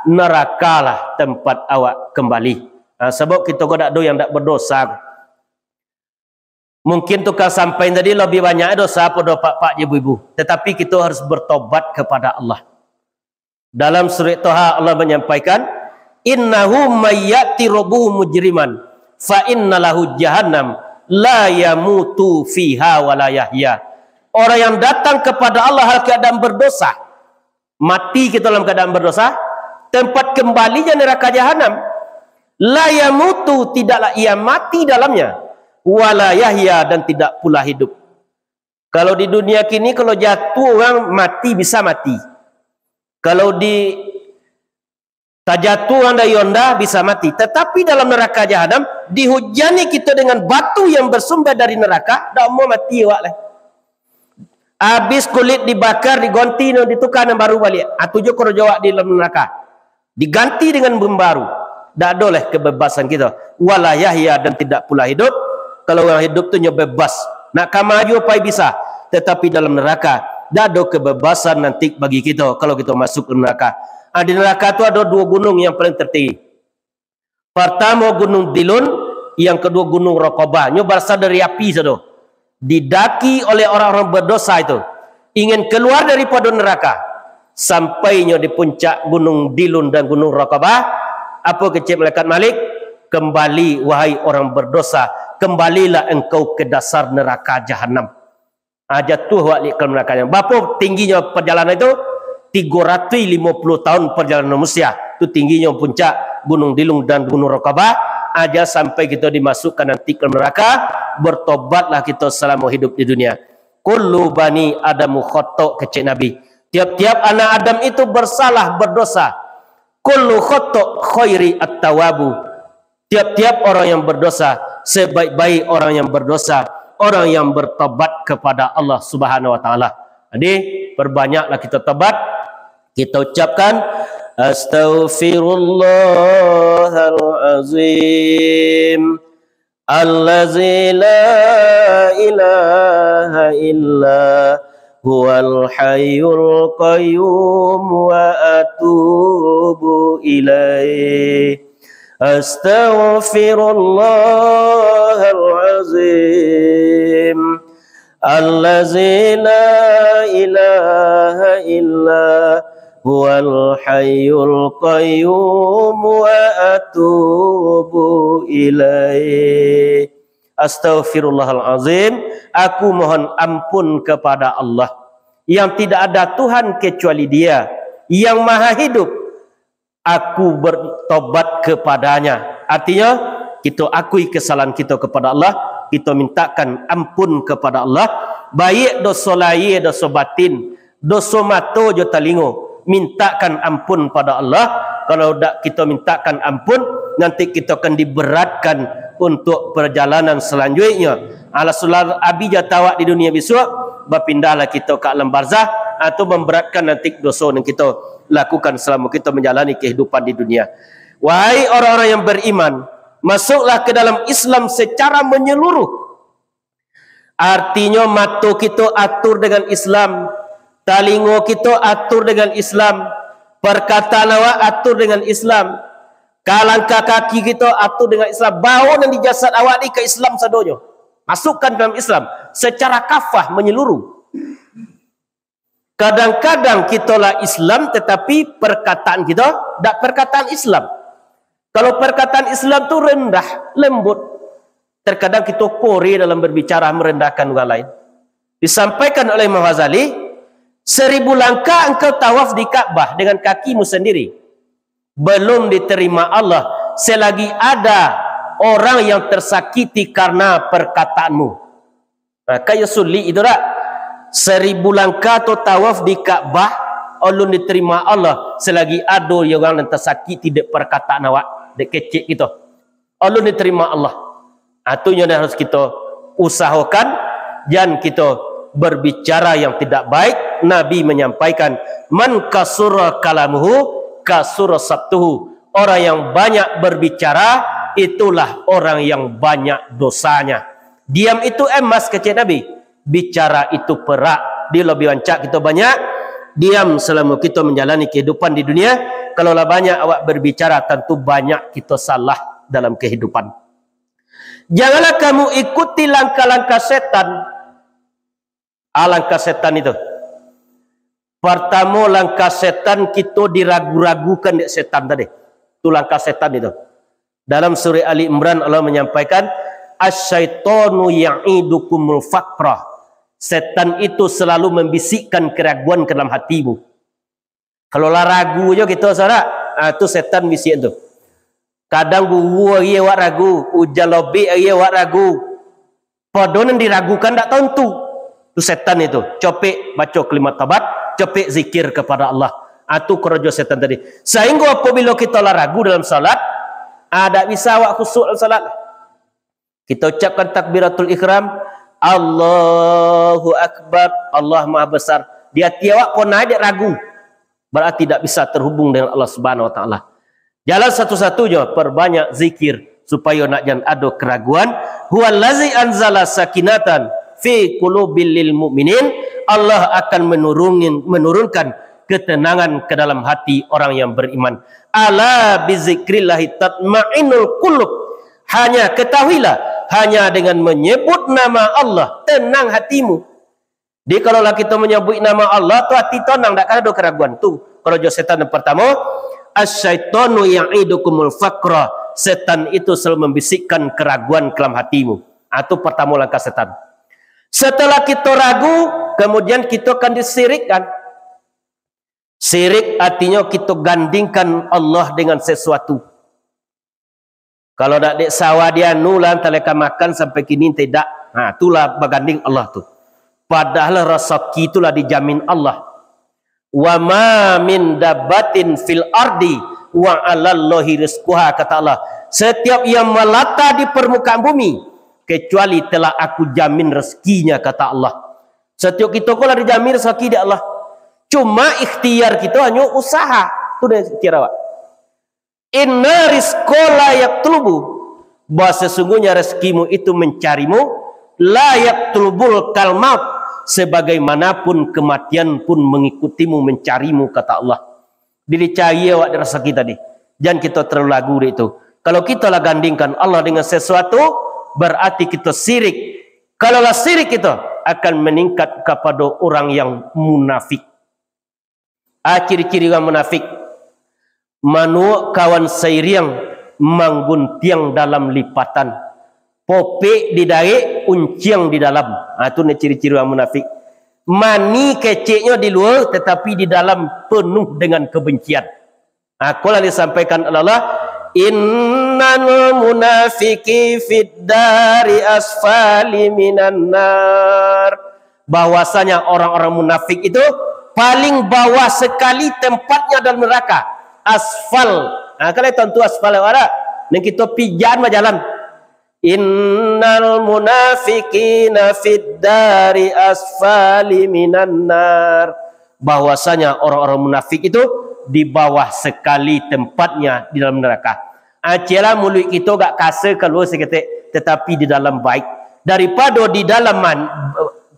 nerakalah tempat awak kembali. Ha, sabab kito ko dak ado yang dak berdosa. Mungkin tukang sampai tadi lebih banyak dosa pada pak-pak je ibu-ibu. Tetapi kito harus bertobat kepada Allah. Dalam surah Toha, Allah menyampaikan, "Innahu may ya'ti rabbahu mujriman, fa inna lahu jahannam, la yamutu fiha wa la yahya." Orang yang datang kepada Allah hal keadaan berdosa, mati kito dalam keadaan berdosa, tempat kembalinya neraka jahanam. La yamutu, tidaklah ia mati dalamnya, wa la yahya, dan tidak pula hidup. Kalau di dunia kini, kalau jatuh orang mati, bisa mati. Kalau di, tajatuh orang dari onda, bisa mati. Tetapi dalam neraka jahanam, dihujani kito dengan batu yang bersumber dari neraka, dak mau mati awak lah. Habis kulit dibakar, diganti, no, ditukar nan baru baliak. Ah, tu jo korojo awak di dalam neraka. Diganti dengan nan baru. Dak ado lah kebebasan kito. Wa la yahya, dan tidak pula hidup. Kalau orang hidup tu nyo bebas. Nak kama juo pai bisa. Tetapi dalam neraka, dak ado kebebasan nanti bagi kito kalau kito masuk ke neraka. Ah, di neraka tu ado duo gunung yang paling tertinggi. Partamo Gunung Dilun, yang kaduo Gunung Raqabah. Nyo barasal dari api sado. Didaki oleh orang-orang berdosa itu. Ingin keluar daripada neraka. Sampainyo di puncak Gunung Dilun dan Gunung Raqabah, apo kecek malaikat Malik? "Kembali, wahai orang berdosa, kembalilah engkau ke dasar neraka jahanam." Ah, jatuah awak di dalam neraka jahanam. Barapo tingginyo perjalanan itu? Tigo ratuih limo puluah tahun perjalanan manusia. Tu tingginyo puncak Gunung Dilun dan Gunung Raqabah. Aja sampai kito dimasukkan nanti ke neraka, bertobatlah kito selama hidup di dunia. Kullu bani Adamu khoto, kecek Nabi. Tiap-tiap anak Adam itu bersalah, berdosa. Kullu khoto khairi at-tawabu. Tiap-tiap orang yang berdosa, sebaik-baik orang yang berdosa, orang yang bertobat kepada Allah Subhanahu wa Taala. Jadi, perbanyaklah kita tobat. Kita ucapkan, "Astaghfirullahalazim, allazi la ilaha illa huwal hayyul qayyum, wa atubu ilaih. Astaghfirullahalazim, allazi la ilaha illa huwal hayyul qayyum, wa atubu ilaih. Astaghfirullahalazim, aku mohon ampun kepada Allah, yang tidak ada Tuhan kecuali Dia, yang Maha Hidup. Aku bertobat kepada-Nya." Artinya, kita akui kesalahan kita kepada Allah, kita mintakan ampun kepada Allah, baik dosa lahir, dosa batin, doso mato jo talingo, mintakan ampun pada Allah. Kalau dak kito mintakan ampun, nanti kito akan diberatkan untuk perjalanan selanjutnya. Alah sulah abih jatah awak di dunia bisuak, bapindahlah kito ka alam barzah, atau memberatkan nanti doso yang kito lakukan selama kito menjalani kehidupan di dunia. Wahai orang-orang yang beriman, masuklah ke dalam Islam secara menyeluruh. Artinyo, mato kito atur dengan Islam, talingo kito atur dengan Islam, parkataan awak atur dengan Islam, ka langkah kaki kito atur dengan Islam, bawo nan di jasad awak ni ka Islam sadonyo. Masukkan dalam Islam secara kafah, menyeluruh. Kadang-kadang kito lah Islam, tetapi perkataan kito dak perkataan Islam. Kalau perkataan Islam tu rendah, lembut, terkadang kito kore dalam berbicara, merendahkan orang lain. Disampaikan oleh Imam Ghazali, "Seribu langkah engkau tawaf di Ka'bah dengan kakimu sendiri, belum diterima Allah selagi ada orang yang tersakiti karena perkataanmu." Nah, kayo sulik itu dak? Saribu langkah tu tawaf di Ka'bah, alun diterima Allah selagi ado urang nan tasakik tidak parkataan awak, dek kecek gitu. Alun diterima Allah. Ah, tu nyo harus kita usahakan, jan kita berbicara yang tidak baik. Nabi menyampaikan, "Man kasura kalamuhu, kasura sabtuhu." Orang yang banyak berbicara, itulah orang yang banyak dosanya. Diam itu emas, kecek Nabi. Bicara itu perak. Dia lebih rancak kita banyak diam selama kita menjalani kehidupan di dunia. Kalau lah banyak awak berbicara, tentu banyak kita salah dalam kehidupan. Janganlah kamu ikuti langkah-langkah setan. Ah, langkah setan itu. Partamo langkah setan, kito diragu-ragukan dek setan tadi. Tu langkah setan itu. Dalam surah Ali Imran, Allah menyampaikan, "Asyaitonu ya'idukumul faqra." Setan itu selalu membisikkan keraguan ke dalam hatimu. Kalau lah ragu jo kito, saudara, ah, tu setan bisiak tu. Kadang guru ari awak ragu, ujan lobik ari awak ragu. Pado nan diragukan dak tantu. Tu setan itu. Copek baco kalimat taubat, copek zikir kepada Allah. Ah, tu karajo setan tadi. Sehingga apabila kita lah ragu dalam salat, ah, dak bisa awak khusyuk dalam salat. Kita ucapkan takbiratul ihram, Allahu Akbar, Allah Maha Besar. Di hati awak kok naik dek ragu, berarti tidak bisa terhubung dengan Allah Subhanahu Wa Taala. Jalan satu-satunya, perbanyak zikir, supaya nak jan ado keraguan. Huwallazi anzala sakinatan fi qulubil lil mu'minin. Allah akan menurunkan, menurunkan ketenangan ke dalam hati orang yang beriman. Ala bizikrillahi tatmainnul qulub. Hanya ketahuilah, hanya dengan menyebut nama Allah, tenang hatimu. Jadi, kalau lah kita menyebut nama Allah, tu hati tenang, tak akan ada keraguan. Tu, kalau jo setan yang pertama, asyaitonu ya'idukumul faqra. Setan itu selalu membisikkan keraguan ke dalam hatimu. Ah, tu pertama langkah setan. Setelah kita ragu, kemudian kita akan disirikkan. Sirik artinyo kito gandingkan Allah dengan sesuatu. Kalau dak dek sawah di anu lah, antah lai ka makan sampai kini tidak. Ha, itulah baganding Allah tu. Padahal rasaki tu lah dijamin Allah. "Wa ma min dabbatin fil ardi wa 'alallahi rizquha," kata Allah. Setiap yang melata di permukaan bumi, kecuali telah Aku jamin rezekinya, kata Allah. Setiap kito ko lah dijamin rezeki dek Allah. Cuma ikhtiar kito hanyo usaha. Tu dah ikhtiar awak. "Inna rizqa la yatlubu," bahwa sesungguhnya rezekimu itu mencarimu, "la yatlubukal maut," sebagaimanapun kematian pun mengikutimu, mencarimu, kata Allah. Jadi cari awak di rezeki tadi. Jan kito terlalu ragu dek itu. Kalau kito lah gandingkan Allah dengan sesuatu, berarti kito sirik. Kalau lah sirik kito, akan meningkat kepada orang yang munafik. Ah, ciri-ciri urang munafik. Manuak kawan sairiang, mangguntiang dalam lipatan. Popek di darik, unciang di dalam. Ah, tu ni ciri-ciri urang munafik. Mani keceknyo di lua, tetapi di dalam penuh dengan kebencian. Ah, ko lah disampaikan Allah, "Innal munafiqi fid dari asfali minan nar." Bahwasanya orang-orang munafik itu paling bawah sekali tempatnya dalam neraka. Asfal. Nah, kalian tentu asfal ada. Nan kito pijan bajalan. "Innal munafiqina fid dari asfali minan nar." Bahwasanya orang-orang munafik itu di bawah sekali tempatnya di dalam neraka. Acehlah muluik kito gak kasa kalua saketek, tetapi di dalam baik. Daripado di dalam man-,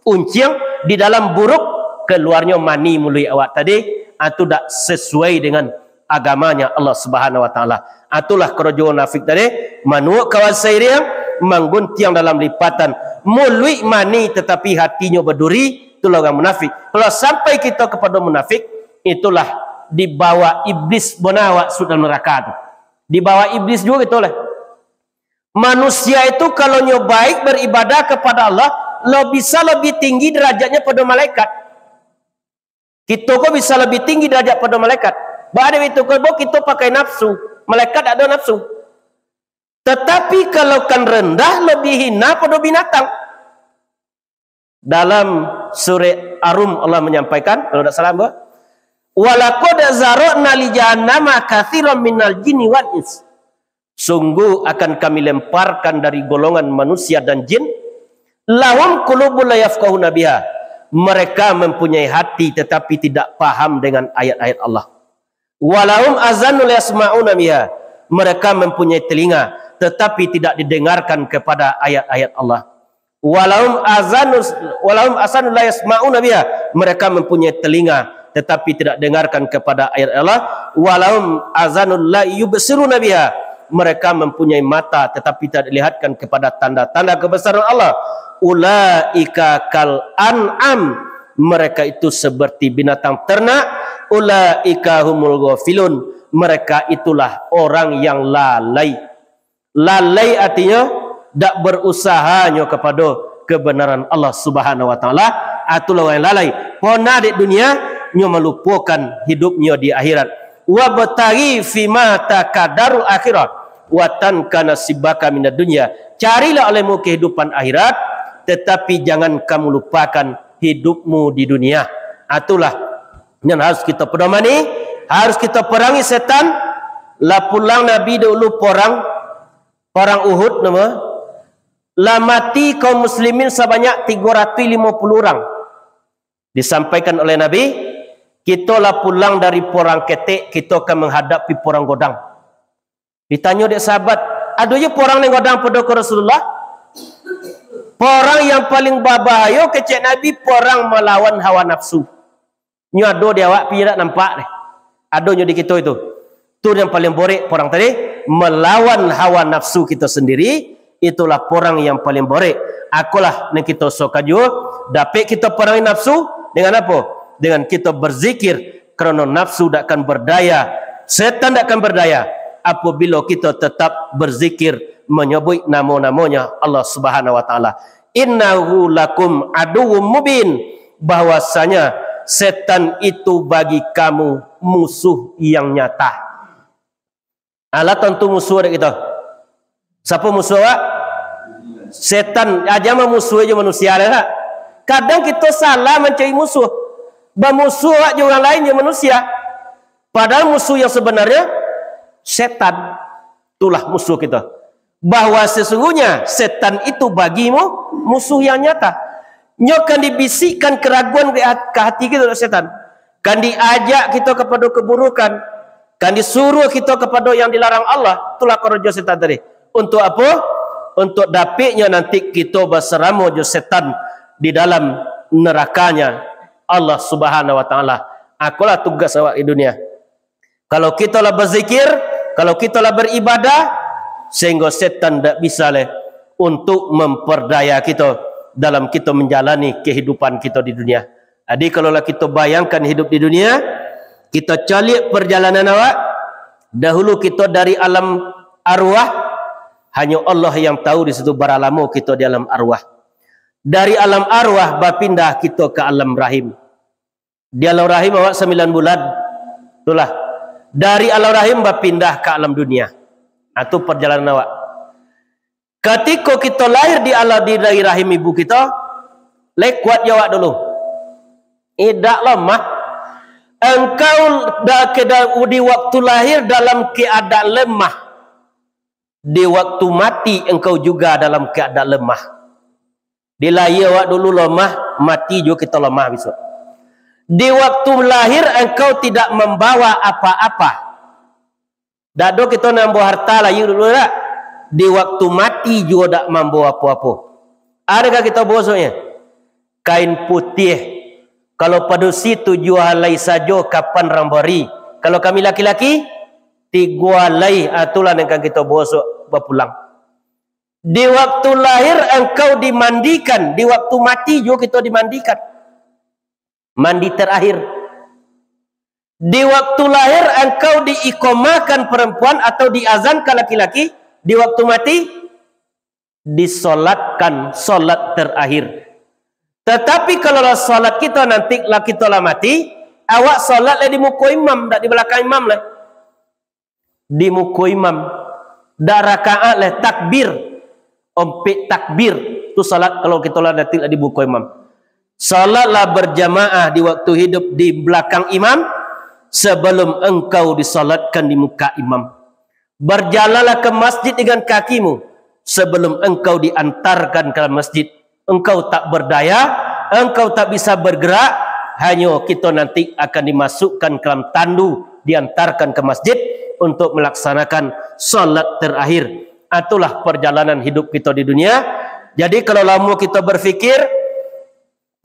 unciang, di dalam buruk, kaluarnyo mani muluik awak tadi, ah, tu dak sesuai dengan agamanya Allah Subhanahu Wa Taala. Ah, itulah karajo munafik tadi, manuak kawan sairiang, mangguntiang dalam lipatan, muluik mani tetapi hatinyo baduri, itulah urang munafik. Kalau sampai kito kapado munafik, itulah dibawa iblis bona awak sudah neraka tu. Dibawa iblis juo gitu lah. Manusia itu kalau nyo baik beribadah kepada Allah, lo bisa lebih tinggi derajatnya pada malaikat. Kito ko bisa lebih tinggi derajat pada malaikat. Ba ado itu ko, bo kito pakai nafsu, malaikat dak ado nafsu. Tetapi kalau kan rendah, lebih hina pada binatang. Dalam surah Ar-Rum Allah menyampaikan, kalau tidak salah, bah, "Walaqad zara'na li jahannama katsiran minal jinni wal ins." Sungguh akan Kami lemparkan dari golongan manusia dan jin, "lahum qulubun la yafqahuna biha." Mereka mempunyai hati tetapi tidak paham dengan ayat-ayat Allah. "Walahum azanun la yasma'una biha." Mereka mempunyai telinga tetapi tidak didengarkan kepada ayat-ayat Allah. "Walahum azanus, walahum azanun la yasma'una biha." Mereka mempunyai telinga, tetapi tidak dengarkan kepada ayat Allah. "Walahum azanun la yubsiruna biha." Mereka mempunyai mata, tetapi tidak dilihatkan kepada tanda-tanda kebesaran Allah. "Ulaika kal an'am." Mereka itu seperti binatang ternak. "Ulaika humul ghafilun." Mereka itulah orang yang lalai. Lalai artinyo, dak berusahanyo kapado kebenaran Allah Subhanahu wa Ta'ala, itulah urang yang lalai. Pona dek dunia, nyo malupokan hidupnyo di akhirat. "Wabtaghi fima ataka darul akhirah, wa tansa nasibaka minad dunya." Carilah olehmu kehidupan akhirat, tetapi jangan kamu lupakan hidupmu di dunia. Itulah yang harus kita pedomani, harus kita perangi setan. Lah pulang Nabi dahulu perang, perang Uhud, nama? Lah mati kaum muslimin sabanyak tigo ratuih limo puluh urang. Disampaikan oleh Nabi, "Kito lah pulang dari perang ketek, kito ka manghadapi perang godang." Ditanyo dek sahabat, "Ado juo perang nan godang pado ko Rasulullah?" "Perang yang paling babahayo," kecek Nabi, "perang malawan hawa nafsu." Nyo ado di awak, tapi ndak nampak deh. Adonyo di kito itu. Tu yang paling borek perang tadi, melawan hawa nafsu kito sendiri, itulah perang yang paling borek. Akolah nan kito sokan juo, dapek kito parangi nafsu dengan apo? Dengan kito berzikir, karano nafsu dak akan berdaya, setan dak akan berdaya, apabilo kito tetap berzikir, manyabuik namo-namonyo Allah Subhanahu wa Ta'ala. "Innahu lakum aduwwum mubin," bahwasanya setan itu bagi kamu musuh yang nyata. Alah tantu musuh dek kito. Siapa musuh awak? Setan. Aja mamusuhi jo manusia lah, tak? Kadang kito salah mancari musuh. Bamusuh awak jo urang lain, jo manusia. Padahal musuh yang sebenarnya setan. Itulah musuh kito. Bahwa sesungguhnya setan itu bagimu musuh yang nyata. Nyo kan dibisikkan keraguan ke hat-, ka hati kito dek setan. Kan diajak kito kapado keburukan. Kan disuruh kito kapado yang dilarang Allah. Itulah karajo setan tadi. Untuk apo? Untuk dapiknyo nanti kito basaramo jo setan di dalam nerakanya Allah Subhanahu wa Ta'ala. Akolah tugas awak di dunia. Kalau kito lah bazikir, kalau kito lah baribadah, sehingga setan ndak bisa leh untuk mampardaya kito dalam kito manjalani kahidupan kito di dunia. Jadi, kalau lah kito bayangkan hidup di dunia, kito caliak parjalanan awak, dahulu kito dari alam arwah, hanyo Allah yang tahu di situ bara lamo kito di alam arwah. Dari alam arwah bapindah kito ka alam rahim. Di alam rahim awak sambilan bulan. Itulah. Dari alam rahim bapindah ka alam dunia. Nah, tu parjalanan awak. Katiko kito lahir di alam, di, dari rahim ibu kito, lai kuat jo awak dulu. Indak lamah. Engkau da-, keda-, di waktu lahir dalam keadaan lemah. Di waktu mati engkau juga dalam keadaan lemah. Di lahia awak dulu lamah, mati juo kito lamah bisuak. Di waktu lahir engkau tidak mambawa apa-apa. Dak ado kito nan mambawa harta lahia dulu, dak? Di waktu mati juo dak mambawa apo-apo. Adakah kito bawa bisuaknyo? Kain putiah. Kalau padusi tujuah alai sajo kapan rang bari. Kalau kami laki-laki, tigo alai, ah, itulah nan kan kito bawa bisuak bapulang. Di waktu lahir engkau dimandikan, di waktu mati juo kito dimandikan. Mandi terakhir. Di waktu lahir engkau diikomahkan perempuan atau diazankan laki-laki, di waktu mati disolatkan solat terakhir. Tetapi kalau lah solat kito nanti lah kito lah mati, awak solat lah di muko imam, dak di balakang imam lah. Di muko imam, dak rakaat lah, takbir, ompek takbir. Tu solat kalau kito lah nanti lah di muko imam. Salatlah berjamaah di waktu hidup di belakang imam, sebelum engkau disalatkan di muka imam. Berjalanlah ke masjid dengan kakimu, sebelum engkau diantarkan ke dalam masjid. Engkau tak berdaya, engkau tak bisa bergerak, hanyo kito nanti akan dimasukkan ke dalam tandu, diantarkan ke masjid untuk melaksanakan salat terakhir. Itulah perjalanan hidup kito di dunia. Jadi, kalau lamo kito berfikir,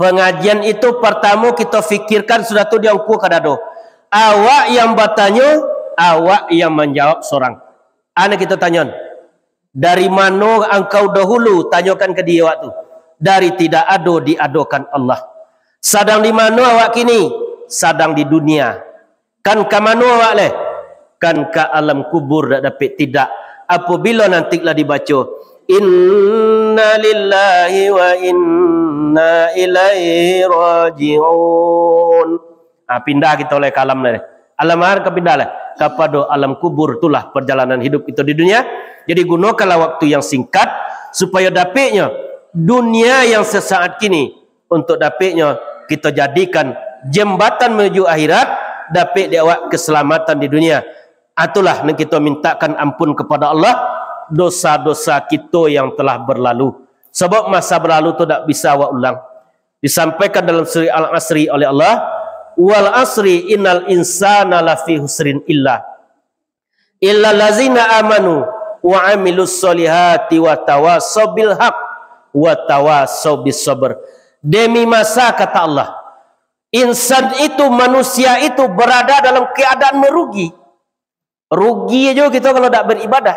pengajian itu, pertamo kito fikirkan sudah tu di angku ka dado. Awak yang batanyo, awak yang manjawab sorang. Ane kito tanyoan, "Dari mano angkau dahulu?" Tanyokan ka diri awak tu. "Dari tidak ado diadokan Allah." Sadang di mano awak kini? Sadang di dunia. Kan ka mano awak leh? Kan ka alam kubur dak dapek tidak. Apabila nanti lah dibaco, "Inna lillahi wa inna ilaihi raji'un." Ah, pindah kito leh ka alam leh. Alam ahar ka pindah leh. Kapado alam kubur, itulah perjalanan hidup kito di dunia. Jadi, gunokanlah waktu yang singkat, supayo dapeknyo dunia yang sesaat kini, untuk dapeknyo kito jadikan jambatan manuju akhirat, dapek di awak keselamatan di dunia. Itulah nan kito mintakan ampun kepada Allah, dosa-dosa kito yang telah berlalu. Sabab masa berlalu tu dak bisa awak ulang. Disampaikan dalam surah Al-Asri oleh Allah, "Wal asri innal insana lafi husrin illa, illa lazina amanu wa amilus solihati wa tawasau bil haq wa tawasau bis sabr." Demi masa, kata Allah, insan itu, manusia itu berada dalam keadaan merugi. Rugi aja kita kalau dak beribadah.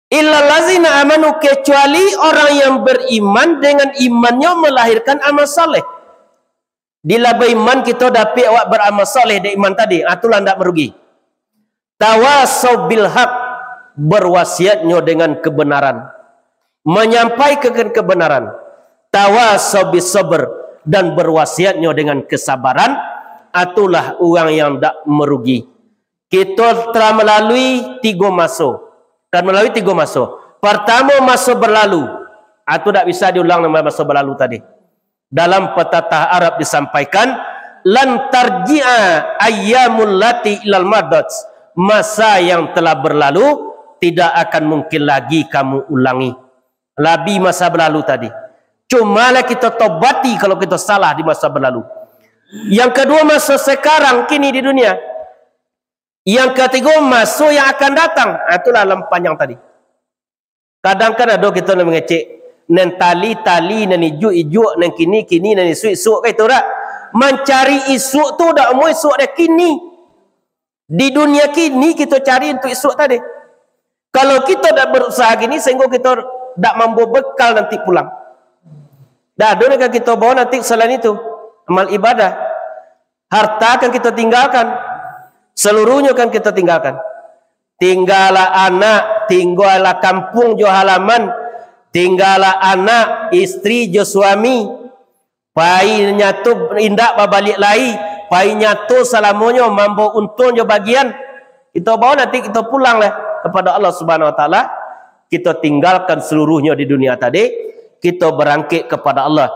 "Illa lazina amanu," kecuali orang yang beriman, dengan imannyo melahirkan amal saleh. Di lah baiman kito dapek awak beramal saleh dek iman tadi, ah, tu lah ndak merugi. "Tawasau bil haq," berwasiatnyo dengan kebenaran, menyampaikan kebenaran. "Tawasau bis sabr," dan berwasiatnyo dengan kesabaran, ah, tu lah urang yang ndak merugi. Kito telah melalui tigo maso. Kan melalui tigo maso. Partamo, maso berlalu. Ah, tu dak bisa diulang namo maso berlalu tadi. Dalam petatah Arab disampaikan, "Lan tarji'a ayyamul lati ilal madat." Masa yang telah berlalu tidak akan mungkin lagi kamu ulangi. Labi masa berlalu tadi. Cumalah kito tobati kalau kito salah di masa berlalu. Yang kedua, masa sekarang, kini di dunia. Yang katigo, maso yang akan datang. Ah, itulah alam panjang tadi. Kadang kan ado kito nan mangecek, nan tali-tali, nan ijuk-ijuk, nan kini-kini, nan isuak-isuak, kan itu dak? Mancari isuak tu dak amuah isuak dek kini. Di dunia kini kito cari untuk isuak tadi. Kalau kito dak berusaha kini, sehingga kito dak mambawa bekal nanti pulang. Dak ado nan ka kito bawa nanti selain itu. Amal ibadah. Harta kan kito tinggalkan. Seluruhnyo kan kito tinggalkan. Tinggalah anak, tinggalah kampung jo halaman, tinggalah anak, istri jo suami. Pai nyato indak babaliak lai, pai nyato salamonyo mambawa untuang jo bagian. Kito bawa nanti kito pulang lah kepada Allah Subhanahu Wa Taala. Kito tinggalkan seluruhnyo di dunia tadi, kito barangkek kepada Allah.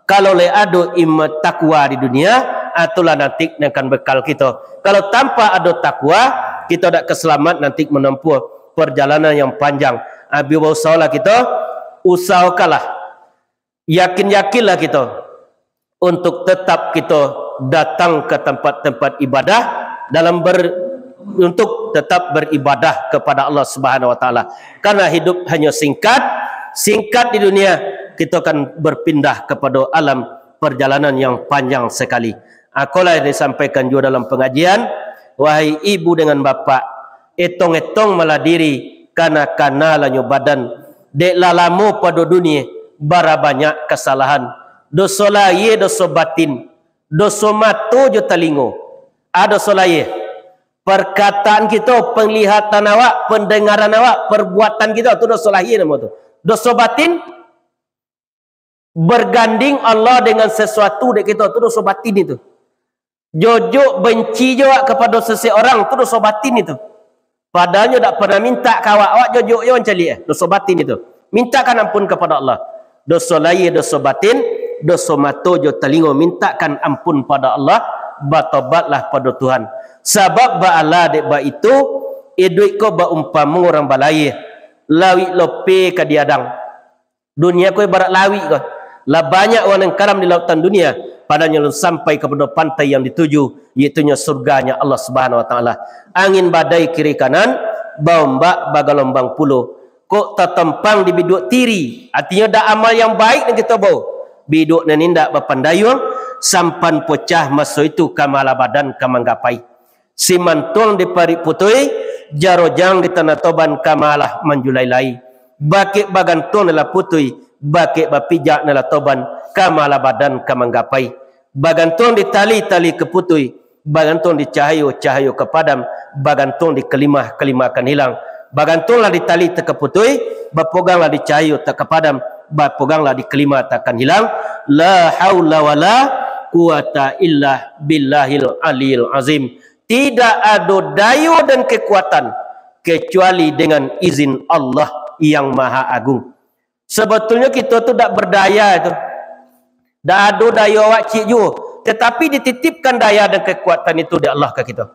Kalau lai ado im-, takwa di dunia, ah, itulah nanti nan akan bekal kito. Kalau tanpa ado takwa, kito dak ka salamat nanti menempuh perjalanan yang panjang. Ah, bi bausaholah kito, usahokanlah, yakin-yakinlah kito untuk tetap kito datang ke tempat-tempat ibadah dalam ber-, untuk tetap beribadah kepada Allah Subhanahu Wa Taala. Karena hidup hanya singkat, singkat di dunia, kito akan berpindah kepada alam perjalanan yang panjang sekali. Ikolah yang disampaikan juga dalam pengajian, wahai ibu dengan bapak, etong-etong malah diri, kana-kana lah nyo badan, dek lah lamo pado dunia, bara banyak kasalahan, doso lahia, doso batin, doso mato jo talingo. Ah, doso lahia. Perkataan kito, penglihatan awak, pendengaran awak, perbuatan kito, tu doso lahia namo tu. Doso batin, berganding Allah dengan sesuatu dek kito, tu doso batin itu. Jojok benci jo awak kepada seseorang, tu doso batin itu. Padahal nyo dak pernah minta ka awak, awak jojok jo mancaliak, eh, doso batin itu. Mintakan ampun kepada Allah. Doso lahia, doso batin, doso mato jo talingo, mintakan ampun pado Allah, batobatlah pado Tuhan. Sabab baalah dek baitu, iduik ko baumpamo urang balayia, lawik lope ka diadang. Dunia ko ibarat lawik ko. Lah banyak urang nan karam di lautan dunia, padanyo alun sampai kapado pantai yang dituju, yaitunyo surganyo Allah Subhanahu Wa Taala. Angin badai kiri kanan, baombak bagalombang pulo. Kok tatompang di biduak tiri, artinyo dak amal yang baik nan kito bao. Biduak nan indak bapandayuang, sampan pocah maso itu, ka ma lah badan ka manggapai. Simantuang di parik putui, jarojang di Tanah Toban, ka ma lah manjulai lai. Bakek bagantuang nan lah putui, bakek bapijak nan lah toban, ka ma lah badan ka manggapai. Bagantuang di tali, tali ka putui, bagantuang di cahayo, cahayo ka padam, bagantuang di kalimah, kalimah akan hilang. Bagantuanglah di tali, tak ka putui, bapoganglah di cahayo, tak ka padam, bapoganglah di kalimah, tak akan hilang. La haula wala quwata illa billahil aliyil azim. Tidak ado dayo dan kekuatan kecuali dengan izin Allah yang Maha Agung. Sebetulnyo kito tu dak berdaya tu. Dak ado dayo awak ciek juo, tetapi dititipkan daya dan kekuatan itu dek Allah ka kito.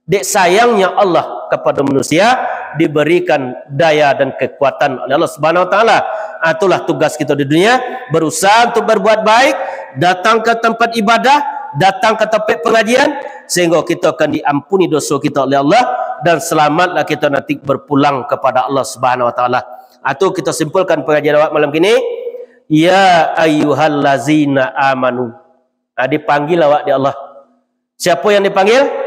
Dek sayangnya Allah kapado manusia, diberikan daya dan kekuatan oleh Allah Subhanahu Wa Taala. Ah, itulah tugas kito di dunia, berusaha untuk berbuat baik, datang ka tempat ibadah, datang ka tempat pengajian, sehingga kito akan diampuni doso kito oleh Allah, dan selamatlah kito nanti berpulang kepada Allah Subhanahu Wa Taala. Atau kito simpulkan pengajian awak malam kini, "Ya ayyuhallazina amanu." Ah, dipanggil awak dek Allah. Siapa yang dipanggil?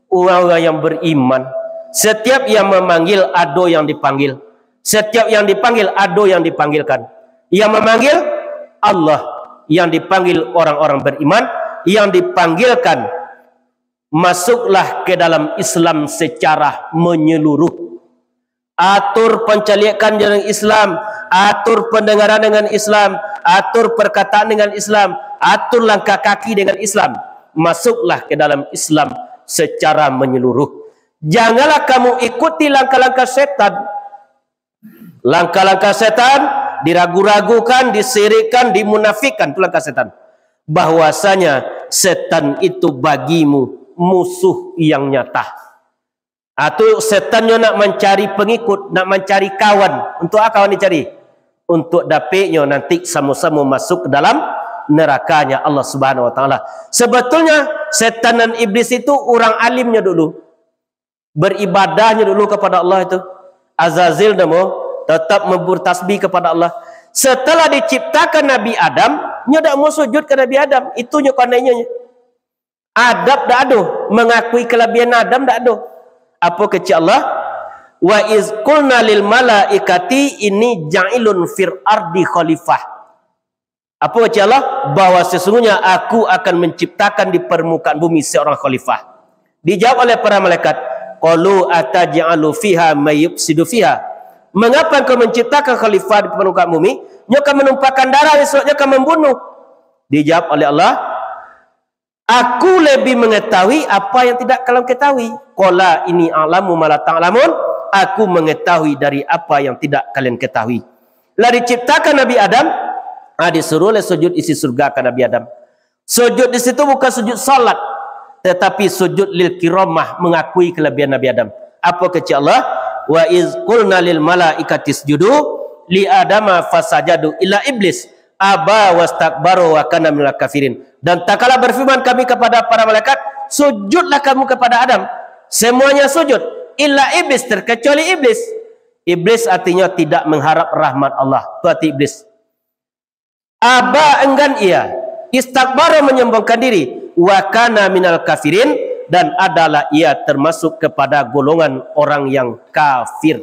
Orang-orang yang beriman. Setiap yang memanggil, ado yang dipanggil. Setiap yang dipanggil, ado yang dipanggilkan. Yang memanggil, Allah. Yang dipanggil, orang-orang beriman. Yang dipanggilkan, masuklah ke dalam Islam secara menyeluruh. Atur pancaliakan dengan Islam, atur pendengaran dengan Islam, atur perkataan dengan Islam, atur langkah kaki dengan Islam. Masuklah ke dalam Islam secara menyeluruh. Janganlah kamu ikuti langkah-langkah setan. Langkah-langkah setan, diragu-ragukan, disirikkan, dimunafikkan. Itu langkah setan. Bahwasanya setan itu bagimu musuh yang nyata. Atau setan nyo nak mancari pengikut, nak mancari kawan. Untuk apa kawan dicari? Untuk dapiknyo nanti samo-samo masuk ke dalam nerakanya Allah Subhanahu Wa Taala. Sebetulnya setan dan iblis itu urang alimnyo dulu. Beribadahnyo dulu kepada Allah itu. Azazil namo, tetap bertasbih kepada Allah. Setelah diciptakan Nabi Adam, nyo dak mau sujud ka Nabi Adam. Itu nyo pandai nyo. Adab dak ado, mengakui kelebihan Adam dak ado. Apo kecek Allah? "Wa iz qulna lil malaikati inni ja'ilun fil ardi khalifah." Apo kecek Allah? Bahwa sesungguhnya Aku akan menciptakan di permukaan bumi seorang khalifah. Dijawab oleh para malaikat, "Qalu ataj'alu fiha may yufsidu fiha." Mengapa Engkau menciptakan khalifah di permukaan bumi? Nyo ka menumpahkan darah, esok nyo ka membunuh. Dijawab oleh Allah, "Aku lebih mengetahui apa yang tidak kalian ketahui." Qala inni a'lamu ma la ta'lamun. Aku mengetahui dari apa yang tidak kalian ketahui. Lah diciptakan Nabi Adam, ah, disuruhlah sujud isi surga ka Nabi Adam. Sujud di situ bukan sujud salat, tetapi sujud lil kiramah, mengakui kelebihan Nabi Adam. Apa kecek Allah? "Wa iz qulna lil malaikati isjudu li Adama fasajadu illa iblis aba wastakbaro wa kana minal kafirin." Dan tatkala berfirman Kami kepada para malaikat, "Sujudlah kamu kepada Adam." Semuanya sujud, illa iblis, terkecuali iblis. Iblis artinya tidak mengharap rahmat Allah. Itu arti iblis. Aba, enggan ia, istakbara, menyombongkan diri, wa kana minal kafirin, dan adalah ia termasuk kepada golongan orang yang kafir.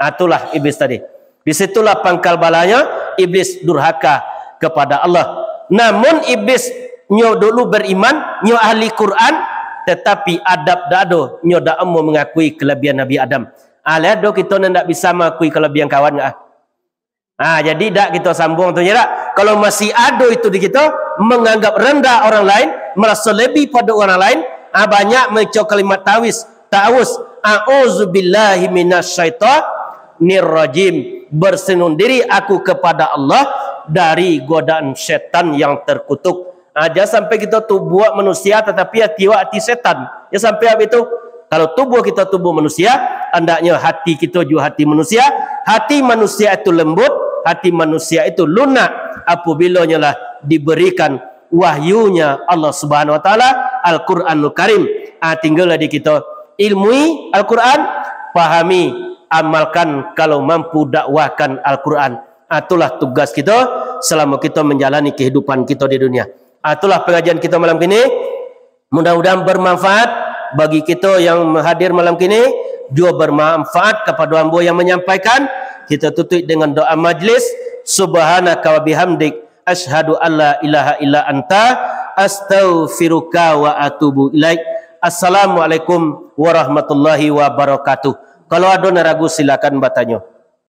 Ah, itulah iblis tadi. Di situlah pangkal balanya iblis durhaka kepada Allah. Namun iblis nyo dulu beriman, nyo ahli Quran, tetapi adab dak ado, nyo dak amuah mengakui kelebihan Nabi Adam. Ah, lai ado kito nan dak bisa mengakui kelebihan kawan, ah. Ah, jadi dak kito sambung tu, ya dak? Kalau masih ado itu di kito, menganggap rendah orang lain, merasa lebih pada orang lain, ah, banyak mengucap kalimat ta'awuz, ta'awuz, "A'udzubillahi minasyaitonirrajim." Berlindung diri aku kepada Allah dari godaan setan yang terkutuk. Ah, jangan sampai kito tubuah manusia, tatapi hati awak hati setan. Jangan sampai abih tu. Kalau tubuah kito tubuah manusia, andaknyo hati kito juo hati manusia. Hati manusia itu lembut, hati manusia itu lunak, apabila nyo lah diberikan wahyunya Allah Subhanahu wa Taala, Al-Quranul Karim. Ah, tinggal di kito ilmui Al-Quran, pahami, amalkan, kalau mampu dakwahkan Al-Quran. Ah, itulah tugas kito selama kito manjalani kehidupan kito di dunia. Ah, itulah pangajian kito malam kini. Mudah-mudahan bermanfaat bagi kito yang hadir malam kini, juo bermanfaat kapado ambo yang manyampaikan. Kito tutuik dengan doa majlis. Subhanaka wa bihamdik, asyhadu alla ilaha illa anta, astaghfiruka wa atubu ilaik. Assalamualaikum warahmatullahi wabarakatuh. Kalau ado nan ragu, silakan batanyo.